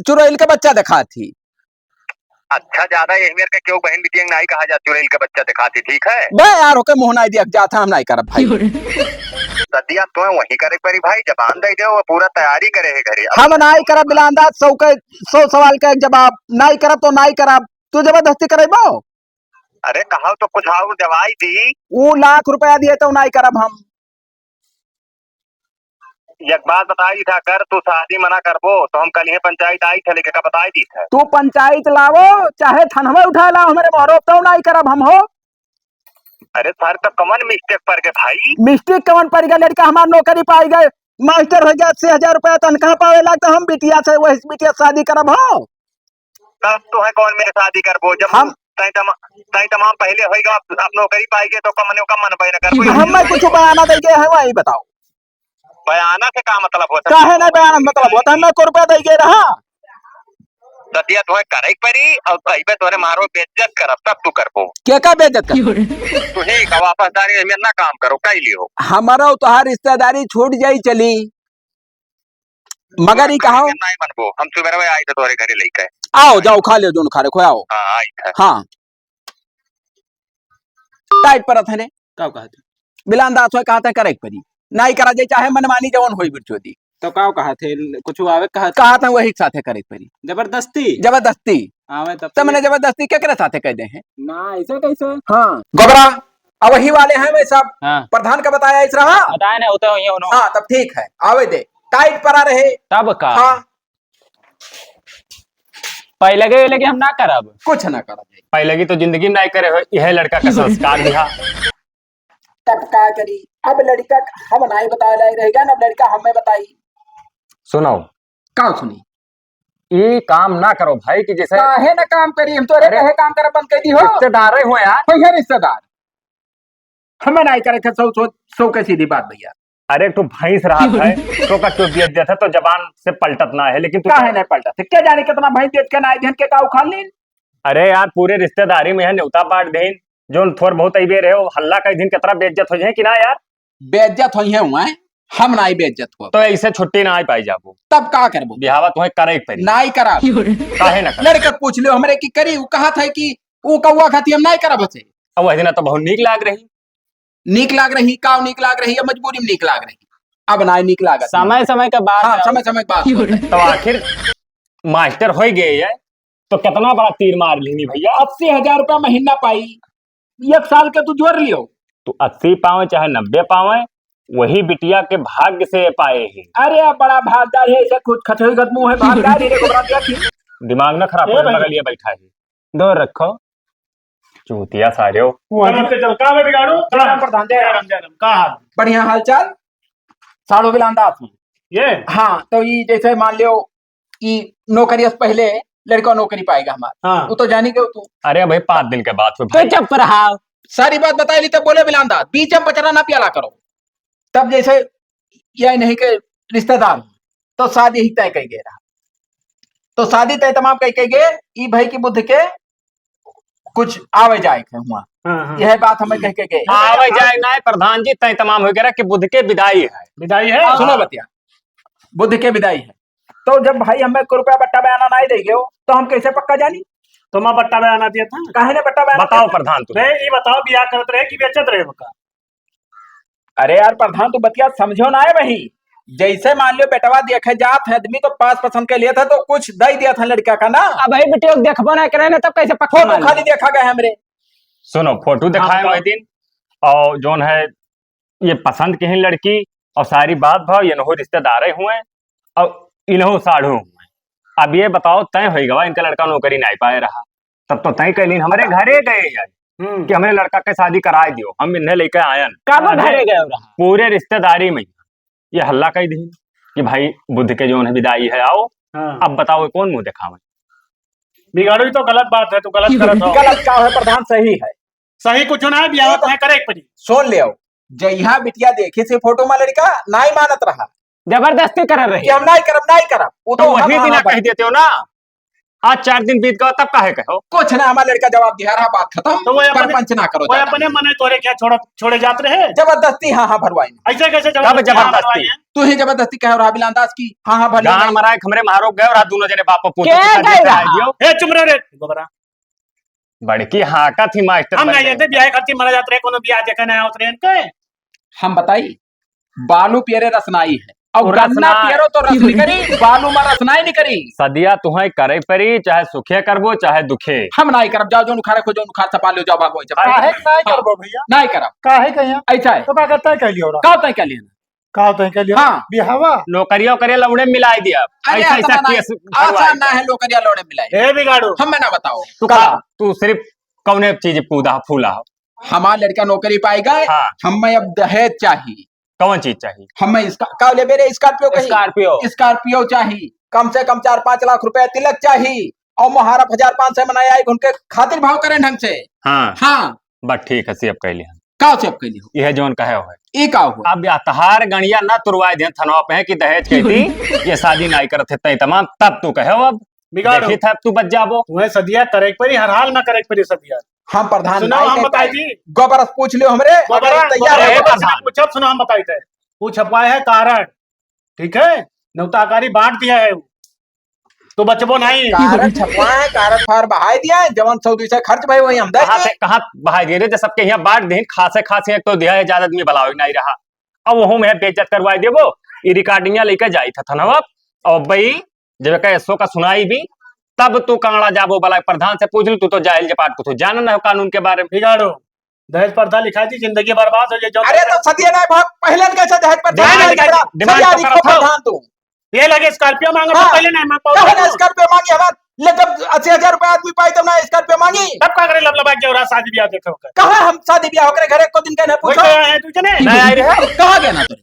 चुड़ैल के बच्चा देखा थी। अच्छा, ज्यादा यही मेर के क्यों बहन बिटिया नाई कहा जा, चुड़ैल के बच्चा देखा थी, ठीक है? बे यार, होके मुंह नाई दिया, जात हम नाई करब भाई। सदिया तो वही करे परी भाई, जबान दे दे, वो पूरा तैयारी करे है घरे। हम नाई करब बिलांदा, सौ के, सौ सवाल का एक जवाब, नाई करब तो नाई करब, तू जबरदस्ती करेबो? अरे कहो तो कुछ और दवाई दी। ऊ लाख रुपया दिए तो नाई करब हम। एक बात बताई था, अगर तू शादी मना करबो तो हम कल ही पंचायत आई थे लेके का बताई दी था। तू पंचायत लावो चाहे थनवे उठा लाओ, हमरे मोहरो तो नाई करब हम हो। अरे सर, तो कमन मिस्टेक पड़ गए भाई? मिस्टेक कमन पड़ गए? लड़का हमार नौकरी पाई गए, मास्टर हो गया, अस्सी हजार रुपया तनख्वाह पावे लाग, तो हम बिटिया से, वही बिटिया से शादी करब हो। तब तो है कौन मेरे शादी करबो, जब हम तय तमा-, तय तमाम पहले होइगा, अब, अब नौकरी पाई गए तो कमने का मन पे न करबो। हम मैं कुछ बयाना दे गए हैं, वही बताओ। बयाना से का मतलब होता है? काहे ना बयाना से मतलब होता है? मैं को रुपया दे गए रहा। दतिया तोहे करे के परी, और अइबे तोरे मारो बेइज्जत करब, तब तू करबो। के का बेइज्जत कर? तू ही का वापसदारी में ना काम करो, कह लियो। हमारा तोहार रिश्तेदारी छूट जाई चली, मगर ई कहो। नहीं मनबो, हम सुबह आई तो तोरे घरे लेके। आओ, जाओ, खा लियो, जोन खा रखो, आओ। हाँ, आई था। हाँ। टाइट परत है रे। का कहत है? बिलान दास होय कहत है करे के परी। नाई करा जाए, चाहे मनमानी जवन होई बिरचोदी। तो का कहत है? कुछ आवे कहत है? कहत है वही के साथे करे के परी। जबरदस्ती? जबरदस्ती। आवे तब तो तो मने ये जबरदस्ती केकरे साथे कह दे हैं? ना, ऐसे कैसे? हाँ। गोबरा, अब वही वाले हैं वे सब। हाँ। प्रधान का बताया इस रहा? बताए ना, होते हुए उन्हों। हाँ, तब ठीक है। आवे दे। टाइट परा रहे। तब का? हाँ। पहले के, लेकिन हम ना करब। कुछ ना करब। पहले की तो जिंदगी में नहीं करे हो, यह लड़का का संस्कार दिहा। तब का करी? अब लड़का हम नहीं बताए लायक रहेगा, ना लड़का हमें बताई। सुनो। का सुनी? ई काम ना करो भाई, कि जैसे काहे ना काम करी? हम तोरे अरे, कहे काम करे बंद कर दी हो। रिश्तेदार हो यार। होई है रिश्तेदार। हमें नहीं करे थे सौ, सौ, सौ के सीधी बात भैया। अरे, एक ठो भैंस रहा है, तो का चोट दिया, दिया था, तो जबान से पलटत ना है, लेकिन तू काहे नहीं पलटत है? क्या जाने कितना भैंस बेच के ना आई, धन के का उखाड़ लीन? अरे यार, पूरे रिश्तेदारी में है, न्योता बांट देन, जो थोर बहुत अइबे रहे, वो हल्ला कई दिन कितना बेइज्जत हो जाए कि ना यार? बेइज्जत होई है हुआ है। हम नाई बेइज्जत हो। तो ऐसे छुट्टी नाई पाई जाबो। तब का करबो? बिहावा तुहें करे के पड़ी। नाई करा। काहे ना करे? लड़का पूछ लियो हमरे कि करी, उ कहा था कि उ कौआ खाती हम नाई करब हसे। अब वह दिन तो बहुत नीक लाग रही। नीक लाग रही, काव नीक लाग रही, अब मजबूरी में नीक लाग रही। अब नाई नीक लागत। समय समय का बात हाँ, है। समय समय की बात होता है। तो आखिर मास्टर होई गए है, तो कितना बड़ा तीर मार लेनी भैया। अस्सी हजार रुपया महीना पाई, एक साल के तू जोड़ लियो। तू अस्सी पावे चाहे नब्बे पावे, वही बिटिया के भाग्य से पाए ही। अरे, अब बड़ा भागदार है, ऐसे कुछ खचोई गदमू है, भागदार ही रे, घबरा गया कि दिमाग ना खराब ए हो, भैया। बगलिया बैठा है, दूर रखो। चूतिया सारे हो। वो चल, चल, चल, का बे बिगाड़ू? जय राम प्रधान, जय राम। जय राम, जय राम। का हाल? बढ़िया हाल चाल। साढ़ू बिलान दास हूँ। ये? हाँ, तो ई जैसे मान लियो, ई नौकरी से पहले लड़का नौकरी पाएगा हमारा। हाँ। वो तो जानी के तू। अरे भाई, पाँच दिन के बाद फिर तो भाई। चुप रहा। सारी बात बताई ली, तब बोले बिलान दास, बीच में बचरा ना प्याला करो। तब जैसे यह नहीं के रिश्तेदार, तो शादी ही तय कई गए रहा। तो शादी तय तमाम कई कई गए, ई भाई की बुद्ध के कुछ आवे जाए के हुआ। हाँ, हाँ। यह बात हमें कह के गए। आवे जाए ना, प्रधान जी, तय तमाम हो गया कि बुद्ध के विदाई है। विदाई है? सुनो बतिया, बुद्ध के विदाई है। तो जब भाई हमें को रुपया बट्टा बयाना नहीं दे गयो, तो हम कैसे पक्का जानी? तो मैं बट्टा बयाना दिया था। काहे ने बट्टा बयाना बताओ दिया था? प्रधान, तू। रे, ई बताओ, बियाह करत रहे कि बेचत रहे बका? अरे यार प्रधान, तू बतिया समझो ना है भाई। जैसे मान लो बेटवा देखे जात है आदमी, तो पास पसंद के लिए था तो कुछ दे दिया था लड़का का ना। अब भाई बेटियों को देखबो ना करे ना, तब कैसे पक्का फोटो मान खाली लो? देखा गया हमरे। सुनो, फोटो हाँ, दिखाए बताओ। वही दिन, और जोन है ये पसंद के ही लड़की, और सारी बात भाव ये नहो रिश्तेदारे हुए, और इनहो साढ़ू हुए। अब ये बताओ, तय हो गवा इनका लड़का नौकरी नहीं पाए रहा, तब तो तय कैलीन हमरे घरे गए यार हम्म। कि हमरे लड़का के शादी कराए दियो, हम इन्हें लेके आयन। कब अरे, घरे गए रहा? पूरे रिश्तेदारी में ये हल्ला कह दी कि भाई बुद्ध के जोन है विदाई है, आओ। हाँ। अब बताओ कौन मुंह दिखावे? बिगाड़ू, ये तो गलत बात है, तू गलत करत हो। गलत का है प्रधान, सही है। सही कुछ ना है, बियाह तो तुम्हें करे के पड़ी। सुन ले, जहिया बिटिया देखी से फोटो में लड़का नाई मानत रहा, जबरदस्ती कर रही कि हम नाई करब, नाई करब। वो तो तो वही हम दिन हाँ कह देते हो ना, आज चार दिन बीत गवा तब काहे कहो? कुछ ना, हमारा लड़का जवाब दिया रहा, बात खत्म। तो वो अपने, सरपंच ना करो वो ज्यादा। अपने मने तोरे क्या छोड़, छोड़े जात रहे? जबरदस्ती हाँ, हाँ भरवाई। ऐसे कैसे कब जबरदस्ती? जबरदस्ती? तू ही जबरदस्ती कह रहा बिलान दास की, हाँ, हाँ भरवाई। गान मराए हमरे मारो गए और दोनों जने बाप पूत के के शादी गए कराए रहा? दियो। ए, चुप रह रे, गोबरा। बड़की हाकत ही मास्टर हम बन नहीं गए। जानते, ब्याह खातिर मरा जात रहे, कोनो ब्याह देखे ना आवत रहे इनके। हम बताई, बालू पियरे रसनाई है, और वो गन्ना रसना पियरो तो रस निकरी, बालू में रसनाई निकरी। सदिया तुहें करे परी, चाहे सुखे करबो, चाहे दुखे। हम नाई करब, जाओ, जोन उखाड़े खोजो, उखाड़ सपा लो, जाओ, भागो, जब काहे नाई हाँ। करबो भैया? नाई करब। काहे कहिया? ऐसा है। तो का करता है, कह लियो रहा। का तय कर लिया? का तय कर लिया? हाँ। बिहावा? नौकरिया उकरिया लौड़े मिलाई दिया। अरे, ऐसा, ऐसा ऐसा ना, केस आसान भरवाई ना दिया। है, नौकरिया लौड़े मिलाई। ए बिगाड़ू। हमें ना बताओ। तू का? का, तू सिर्फ कौने चीज कूदा फूला हो? हमार लड़का नौकरी पाएगा, हाँ। हमें अब दहेज चाही। कौन चीज चाही? हमें इसका, का लेबे रे, Scorpio कही? Scorpio। Scorpio चाही, कम से कम चार पाँच लाख रुपया तिलक चाही, और मुहारब हजार पाँच सौ मनाए आई, उनके खातिर भाव करें ढंग से। हाँ। हाँ। बस ठीक है, सेव कह लिया। का सेव कह लिया? यह जौन कहे हो। ये का हो? अब यह तहार गणिया ना तुरवाए दें थनवा पे है कि दहेज कहती, ये शादी नाई करत है तय तमाम, तब तू कहे हो अब। बिगाड़ो। देखी था, अब तू बच जाबो। वह सदिया करे के परी, हर हाल में करे के परी सदिया। हम प्रधान सुनो, नाई हम कहता बताई है। दी। गोबर से पूछ लियो हमरे, गोबरा, अगर तैयार गोबरा, है। गोबरा से प्रधान। पूछब, सुनो, हम बताई थे। वो छपवाए है कारण, ठीक है, नौताकारी बांट दिया है वो। तो बचबो नहीं। कारण छपवाए है, कारण फार बहाई दिया है, जवन सौ दुई सौ खर्च भाई वही हम दे कहाँ दें। से, कहाँ बहाई दिए रे? जब सबके यहाँ बांट दें, खासे खासे एक तो दिया है, ज्यादा आदमी बुलावे नहीं रहा। अब वहू में बेइज्जत करवाई देबो, ई रिकॉर्डिंग लेके जाई था थनवा, और भाई जब का एसओ का सुनाई भी, तब तू कांगड़ा जाबो, बला प्रधान से पूछ लू, तू तो जाहिल जपाट, कुछ जान ना हो कानून के बारे में। बिगाड़ो, दहेज प्रथा लिखा थी, जिंदगी बर्बाद हो जाए, जो अरे तो सदिया ना भाग, पहले कैसे दहेज प्रथा डिमांड लिखा कर, थी? डिमांड सदिया तो लिखो करत हो। प्रधान तू। ये लगे Scorpio मांगो, तो हाँ। पहले नहीं मांग पाओ। कहे ना Scorpio मांगी हमार, ले जब अस्सी हजार रुपया आदमी पाई तब ना Scorpio मांगी। तब का करे लबलबा के और शादी ब्याह देखे होकर? कहाँ हम शादी ब्याह होकर घरे को दिन कहने वही पूछो? तो आए हैं तू जने। नहीं आई रहे। कहाँ गया ना तू?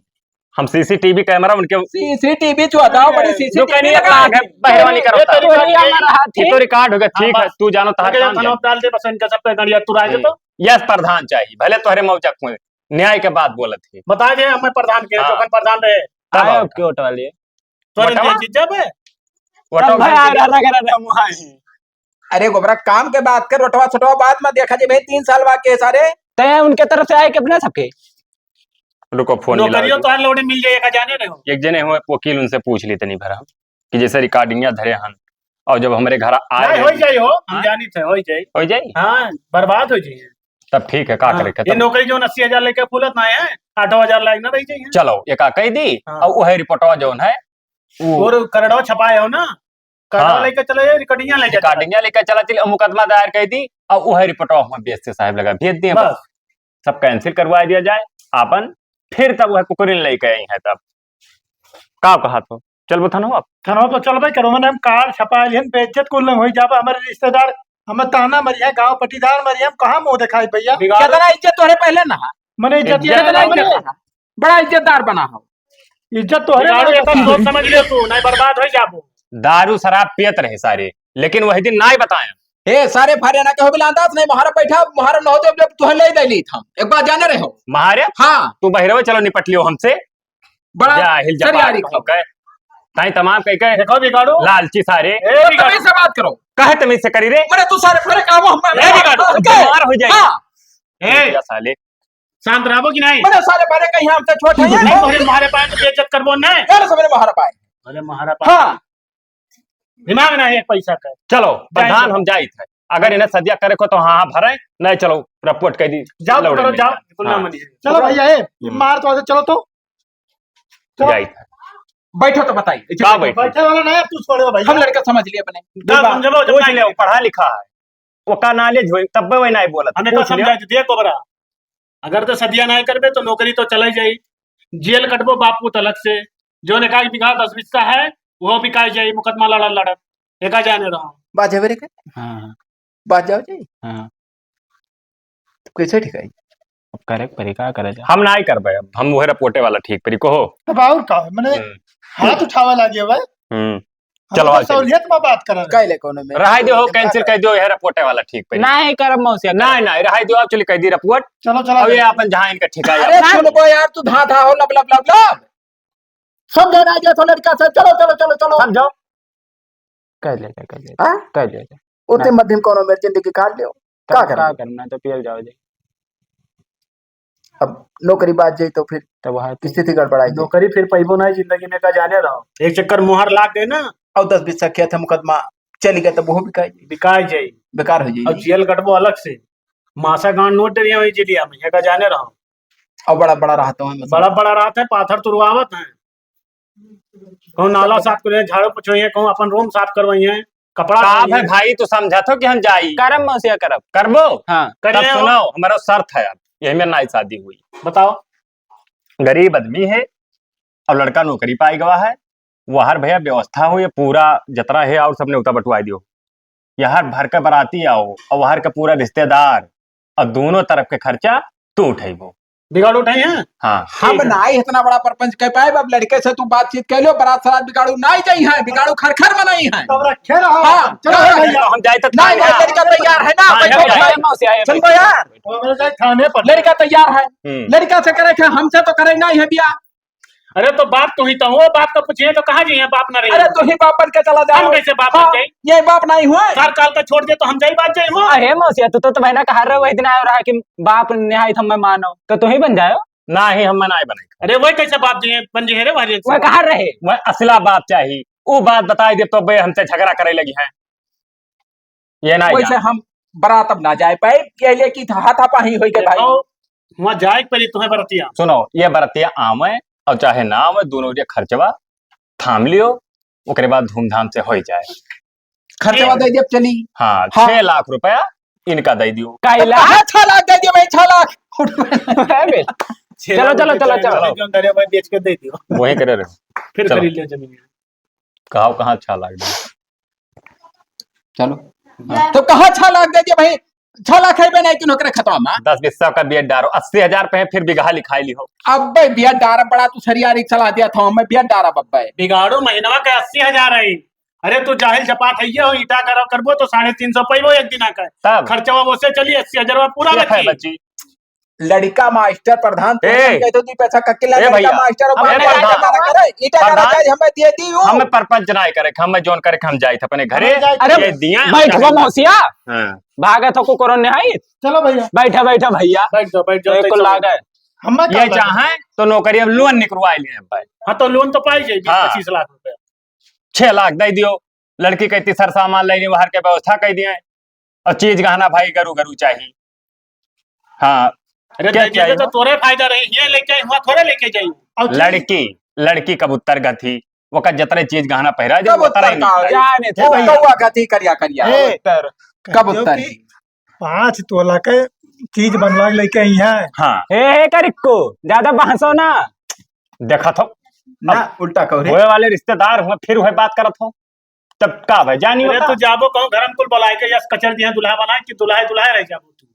हम सीसीटीवी कैमरा उनके सीसीटीवी चुआता हो, बड़ी जो सीसीटीवी कहनी है, लगा। आगे बहरवानी ये करता। तो रिकॉर्ड ये हो गया, ठीक है, तू जानो तहार काम जानो। डाल दे बस इनका सब पे गाड़ियाँ तुराए दे तो। यस प्रधान चाहिए, भले तोहरे मौजक में न्याय के बात बोलत ही। बता दे हमें प्रधान के, हाँ। जोखन प्रधान रहे। तब आयो और का? क्यों टवालिए? तोरे वोटवा? दे जीजा बे। वोटवा तब भाई भाई आ रहा, रहा, रहा, रहा, वहाँ है। अरे गोबरा, काम के बात कर, रोटवा छोटवा बाद में देखा जे भाई, तीन साल बाद के सारे। तय उनके तरफ से आए कि अपने सबके? रुको, फोन मिलाओ नौकरियों जी। तोहार लौड़े मिल जाई, एका जाने रहो। एक जने हुए वकील, उनसे पूछ ली तनी भर हम, कि जैसे रिकॉर्डिंगिया धरे हन, और जब हमरे घर आए नहीं, रहे होई जाई हो, हम हाँ? जानी थे, होई जाई। होई जाई? हाँ, बर्बाद होई जाई। तब ठीक है, का हाँ, करे, ये खत्म। नौकरी जौन अस्सी हजार लेके फूलत ना है, आठो हजार लायक ना रही जाई। चलो, एका कह दी, हाँ। और वही रिपोर्टवा जौन है, वो और करड़ो छपाए हो ना, करड़ो हाँ। लेके चले जाए, रिकॉर्डिंगिया लेके चले। रिकॉर्डिंगिया लेके चला चली, और मुकदमा दायर कह दी, और वही रिपोर्टवा हम बेइज्जती साहब लगा भेज दिए, बस। बस। सब cancel करवा दिया जाए, आपन फिर तब वह कुकुरिन लेके आई है तब। का कहा तो? चलबो थनवा? थनवा तो चलबे करो, मने हम कार छपा लिहन, बेइज्जत कुल होई जाबा, हमरे रिश्तेदार हमें ताना मरिया, गांव पटीदार मरिया, हम कहाँ मुंह दिखाई भैया? बिगाड़ो। कितना इज्जत तोहरे पहले ना है। मने इज्जत इज्जत ये कितना ना इज्जत बने। है? बड़ा इज्जतदार बना हो। इज्जत तोहरे बिगाड़ो, ना ये सब है। सोच समझ लियो तू, नहीं बर्बाद होई जाबो। दारू शराब पियत रहे सारे, लेकिन वही दिन नाई बताया। ए, सारे फारे ना कहो बिलांदास नहीं, महारा बैठा, महारा न हो जब, जब तुहे ले दे ली था। एक बात जाने रहे हो? महारे? हाँ। तू बहिरवे चलो निपट लियो हमसे। बड़ा जाहिल जबान सरियारी कहो के। ताई तमाम कह के देखो बिगाड़ू। लालची सारे। ए, बिगाड़ू। तमीज से बात करो। काहे तमीज से करी रे? अरे तू सारे फर्क आवो हम ए, बिगाड़ू, के? बीमार हो जाए। हाँ। ए, क्या साले? शांत रहबो कि नहीं? अरे सारे बड़े कहीं हमसे छोटे हैं। नहीं, तोहरे मारे पाए तो बेइज्जत करबो नहीं। अरे सबरे मारे पाए। अरे मारे पाए। हाँ। दिमाग ना है एक पैसा का। चलो, प्रधान, हम जाइत है। अगर इन्हें सदिया करे को तो हाँ, हाँ, भरे, नहीं, चलो, रिपोर्ट कर दी। जाओ, लौड़े पकड़ो, में जाओ, जाए। बिल्कुल ना हाँ। मनिए। चलो भैया, ए, हम्म। मार तो, चलो तो। चलो। जाइत है। बैठो तो बताइए। का बैठो? बैठे वाला नहीं, तू छोड़ो भाई। हम लड़का समझ लिए अपने। का समझलो, जब पूछ नहीं ले, पढ़ा लिखा है। ओका knowledge होई, तब वही नहीं बोलत। हमें का पूछ लियो। समझाए दे, कोबरा। अगर तो सदिया नहीं करबे, तो नौकरी तो चले जाई। जेल कटबो बाप पूत अलग से। जो ने का बिगहा दस बिस्सा है, वो बिकाई जाई, मुकदमा लड़त लड़त। एका जाने रहो। बात जावे रे के? हाँ, हाँ। बात जाओ जी। हाँ। तो कैसे ठिकाई? अब करे के पड़ी, का करे जा? हम नाई करबे, अब हम उहे रिपोर्टे वाला ठीक पड़ी, कहो। अब और का? मने हम्म। हाथ उठावे लागे भाई। हम्म। हम चलो, तो आज चलिए। सहूलियत में बात कर रहे हैं। काहे ले कोनो में? रहाई दो, cancel कर दो, यह रिपोर्टे वाला ठीक पड़ी। नाई करब मौसिया, नाई, नाई, रहाई दो, आप चलिए कह दी रिपोर्ट। चलो, चलो, अब ये चलो। अपन जहाँ इनका ठिकाई अरे आप सुन बो यार, तू धा धा हो, लब, लब, लब, लब। समझो ना, ये तो लड़का से, चलो, चलो, चलो, चलो। समझो। कर ले, कर ले, हाँ? कर ले। ओते ना। मध्यम कोनो मेरे जिंदगी काट लियो। तब का करना? का करना, तो पियल जाओ जी। अब नौकरी बाज जाई तो फिर तब वहाँ स्थिति गड़बड़ाई जाई। नौकरी फिर पैबो ना जिंदगी में, का जाने रहो। एक चक्कर मोहर लाग गए ना। और दस बीस खेत है मुकदमा चली गए तो वो बिकाई जाई। बिकाई जाई। बेकार हो जाई। और जेल कटबो अलग से। मासा गांड नोट डरिया हुई जेलिया में, ये का जाने रहो। और बड़ा बड़ा रहता है मतलब। बड़ा बड़ा रहता है, पाथर तुरवावत है। कहूँ नाला साफ करिए, झाड़ू पोछोइए, कहूँ अपन रूम साफ करवाइए, कपड़ा साफ है धोइए। भाई, तू समझत हो कि हम जाई? करब मौसिया, करब। करबो? हाँ। तब करिए हो। सुनाओ, हमारा शर्त है अब, यही में नाई शादी हुई। बताओ। गरीब आदमी है, अब लड़का नौकरी पाई गवा है, वहर भैया व्यवस्था हो, ये पूरा जतरा है और सबने उता बंटवाई दियो। यहर भर के बराती आओ और वहर के पूरा रिश्तेदार और दोनों तरफ के खर्चा तू उठाइबो। बिगाड़ू उठाई है? हाँ। हम ठीक है। नाई इतना बड़ा प्रपंच कह पाए, अब लड़के से तू बातचीत कर लो, बरात सरात बिगाड़ू नाई जाई है, बिगाड़ू खर खर बनाई है। तब रखे रहो। हाँ, चलो हाँ, भैया। हम जाए तो नाई, थाने। नाई, लड़का तैयार है ना, हाँ, बैठो, जाए। भाई। चल भैया। तो हमारे जाए थाने पर। लड़का तैयार है। हम्म। लड़का से करे के, हमसे तो करे नाई है बिया। अरे तो बाप तू ही तो हो, बाप तो पूछिए तो कहाँ जाइए, बाप ना रही। अरे तू ही बाप बन के चला जाओ। हम कैसे बाप बन हाँ, जाई? ये बाप नहीं हुआ। सार काल का छोड़ दे तो हम जाई बात जाई हो। अरे मौसिया, तू तो, तो महीना कहा रहे, वही दिन आयो रहा कि बाप निहाई हम मैं मानो, तो तू ही बन जाओ। ना ही हम मनाए बने। अरे वही कैसे बाप जी हैं, बन जी है रे, वही वह कहा रहे। वह असला बाप चाही, वो बात बताई दे तो बे हमसे झगड़ा करे लगी हैं। ये ना वैसे जान। हम बरात अब ना जाए पाए, ये ले कि हाथापाही होई के भाई। देखो, वहाँ जाए के पड़ी तुम्हें बरतिया। सुनो, ये बरतिया आवे और चाहे ना आवे, दोनों के खर्चवा थाम लियो, ओकरे बाद धूमधाम से होई जाए। खर्चवा दे दियो, चली। हाँ, हाँ। छह लाख रुपया इनका दे दियो। काहे ला? हाँ, छह लाख दे दियो भाई, छह लाख। है बे? छह चलो, लाख चलो, रुपया चलो, चलो। जो अंदर है, भाई, बेच के दे दियो। वही करे रहो। फिर चलो। खरीद लियो जमीन। कहाँ, कहाँ छह लाख दे? चलो। हाँ। तो कहाँ छह लाख दे दियो भाई? छह लाख है बे, नहीं तू नौकरी खतम है। दस बीस सौ का बिया डारो, अस्सी हजार पे है, फिर बिगहा लिखाई ली हो। अब बे बिया डारा बड़ा तू सरियारी चला दिया था, मैं बिया डारा बब्बे। बिगाड़ो महीनवा का अस्सी हजार है। अरे तू जाहिल चपाट है, ये हो ईटा करो करबो तो साढ़े तीन सौ पैबो एक दिन आकर। तब? खर्चवा वो से चली अस्सी हजार पूरा ये है बची। बच्ची। लड़का मास्टर प्रधान, तू ए, हम कहते तू पैसा कक्के ला, ए लड़का भैया, मास्टर और हम बाप प्रधान, का करे, ईटा का प्रधान, राजा हमें दे दी हूँ। हमें परपंच ना करे, हमें जोन करे, हम जाइत अपने घरे। हमें जाइत अरे, ये दिया, बैठवा जाए। मौसिया। हाँ। भागत हो को करो निहाई। चलो भैया। बैठा, बैठा भैया। बैठ जाओ, बैठ जाओ, एक को चलो। लागे। हम ये चाहे तो नौकरी अब लोन निकलवा लिए भाई। हाँ, तो लोन तो पाई जाए हाँ। पच्चीस लाख रुपया। छह लाख दे दियो, लड़की के तीसर सामान लेने बाहर के व्यवस्था कर दिए, और चीज गहना भाई गरु गरु चाहिए। हाँ, अरे क्या दे दिए चाहिए? तो तोरे फायदा रही, ये लेके आई, हुआ थोड़े लेके जाई। और चीज लड़की, लड़की कबूतर गथी, ओकर जतरे चीज गहना पहिरा दे, कबूतर उतरे का निकले। जाने थे वो भाई। कौआ गथी करिया करिया। ए, कबूतर। कबूतर। क्योंकि पाँच तोला के चीज बनवा के लेके आई है। हाँ। हे, हे, करिक्को, ज्यादा बहसो ना। देखत हो, ना, अब उल्टा कहो रे। होए वाले रिश्तेदार हुए, फिर वही बात करत हो। तब का भाई, जानी अरे होता? तू जाबो कहूँ घर में कुल बुलाए के, यस कचर दिया दुल्हा बनाए कि दुल्हा दुल्हा रह जाबो तू।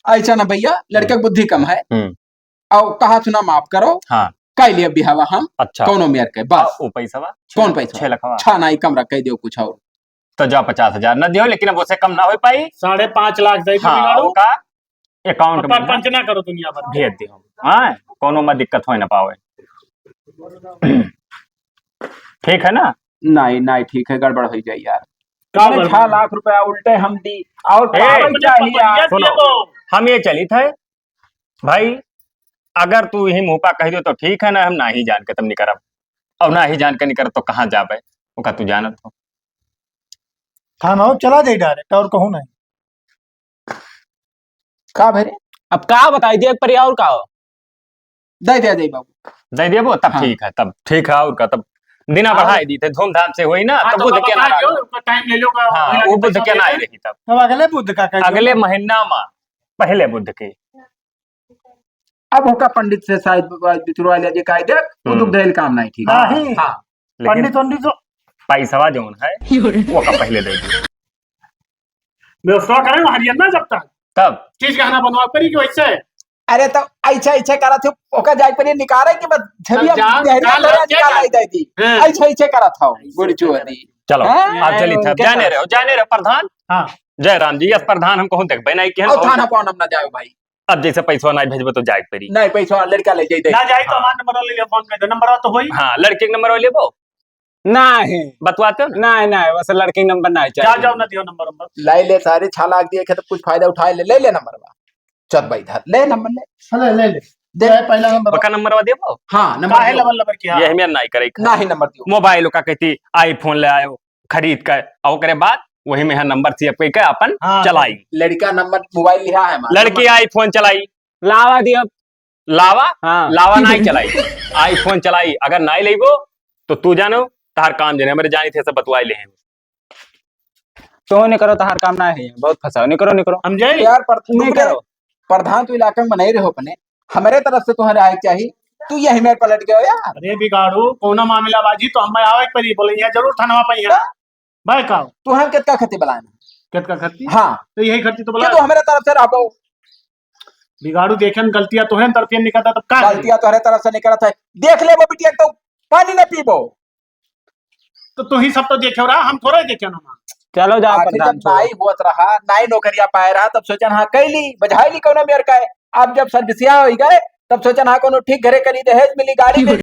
ऐसा ना भैया, लड़के की हम्म। बुद्धि कम है। हम्म। और कहा सुना माफ करो। हाँ। कह लिया बिहावा हम, अच्छा। कौनो मेर के, बस। आ, वो पैसवा? कौन पैसा? छह लखवा। छह नाई कम रख, कह दियो कुछ और। तो जा पचास हजार ना दियो, लेकिन अब उसे कम ना हो पाई। साढ़े पाँच लाख दे दी हाँ, बिगाड़ू। ओका account पर में ना पंच ना करो दुनिया भर। भेज दे हम। हाँ, कौनो में दिक्कत होए ना पावे। ठीक है ना? नहीं, नहीं, ठीक है, गड़बड़ हो जाए यार। का अरे, गड़बड़? छह लाख रुपया उल्टे हम दी और ए, पावे अपने चाहिए यार। पतोहिया सुनो, दिए तो। हम ये चलित है भाई, अगर तू यही मुँह पा कह दो तो ठीक है, ना हम ना ही जान के तब निकरब, और ना ही जान के निकरब तो कहाँ जाबे, ओका तू जानत हो। थाना हो, चला जाई direct, और कहूँ नहीं। का भरे? अब का बताई दिया एक परी और का हो? दे दिया जाई बाबू। दे देबो तब हाँ। ठीक है, तब ठीक है, और का तब दिना और बढ़ाई दी थे, धूमधाम से होई ना, हाँ, तब तो बुध बाबा के ना का रही। जो, उसका time ले लो, का हाँ, वही वो लगे बुध के पैसा ना दे दे। रही तब। तब अगले बुध का कह दो अगले ना। महीना में, पहले बुध के। अब ओका पंडित से शायद बिचुरवा लिया जे कायदे, वो हम्म। दुख देल काम नहीं ठीक। हाँ, ही। हाँ। लेकिन पंडित वंडित तो पैसवा जौन है, यो रे। वो का पहले दे दे। व्यवस्था करें, हरियर ना जब तक। तब? चीज गहना बनवा करी कि वैसे? अरे तो ऐसे, ऐसे करत हो, ओका जाए पर निकाले कि बस झबिया जा, गहना जा, भरा जा, निकाल जा। आई दे दी। हाँ। ऐसे, ऐसे करत हो, ऐसे गुड़ चुआ करत। दी। चलो, हाँ? आप चली था, उनके जाने साथ। रहो, जाने रहो प्रधान। हाँ। जय राम जी, यस प्रधान, हम कहूँ देखबे नहीं कि हम और और थाना कौन हम ना जाओ भाई? अब जैसे पैसवा नहीं भेजबे तो जाए परी। नहीं, पैसवा लड़का ले जाए दे। ना जाए तो हाँ। हमारा नंबर ले ले, फोन कर दे, नंबर तो होई। हाँ, लड़के के नंबर लेबो? नहीं। बतवाते हो ना? नहीं, नहीं, बस लड़के के नंबर नहीं जा, चाहिए। जाओ ना, दियो नंबर, नंबर। ले ले, सारे छह लाख दिए खे, तो कुछ फायदा उठा ले, ले ले नंबर बा। चल भाई, धर, ले नंबर ले। हाँ, ले, ले, ले। दे। ले, पहला नंबर। पक्का नंबर बा देबो? हाँ, नंबर काहे दियो। लबर लबर किया? ये हमें नहीं करे। ना ही नंबर दियो। मोबाइल का कहती, iPhone ले आयो, खरीद के, और ओकरे बाद वही में है नंबर सेव करके अपन हाँ। चलाई। लड़का नंबर मोबाइल लिहा है हमारा। लड़की नंबर। iPhone चलाई। लावा दियो। लावा? हाँ। लावा नहीं चलाई। iPhone चलाई। अगर नहीं लेबो, तो तू जानो, तहार काम जाने, हमरे जानी थे सब बतवाई ले हैं। तो नहीं करो, तहार काम ना है, बहुत फंसाओ, नहीं करो, नहीं करो। हम जाई? यार, पर-, नहीं रुक रे। करो। प्रधान तो इलाका में नहीं रहो अपने, हमारे तरफ से तुम्हें आए चाहिए, तू यही में पलट गयो यार। अरे बिगाड़ू, कौनो मामला बाजी तो हम आवे परी, बोले यहाँ जरूर थानवा पे यहाँ। हाँ। भाई का? तू हम कितना खती बलाए ना? कितना खती? हाँ। तो यही खती तो कि बला। तू हमारे तरफ से रहबो। बिगाड़ू देखे न गलतियां तोहरे तरफ से निकलता तब का करी? गलतियां तोहरे तरफ से निकलत है। देख लेबो बिटिया तो पानी न पीबो। तो तू ही सब तो देखे रहा, हम थोड़ा देखे ना। चलो जाओ आखिर प्रधान जब छोड़ो। नाई होत रहा, नाई नौकरिया पाए रहा, तब सोचन हाँ कैली, बझाई ली कौनो मेर का है। अब जब सर्विसिया हो गए, तब सोचन हाँ कौनो ठीक घरे करी, दहेज मिली, गाड़ी मिली।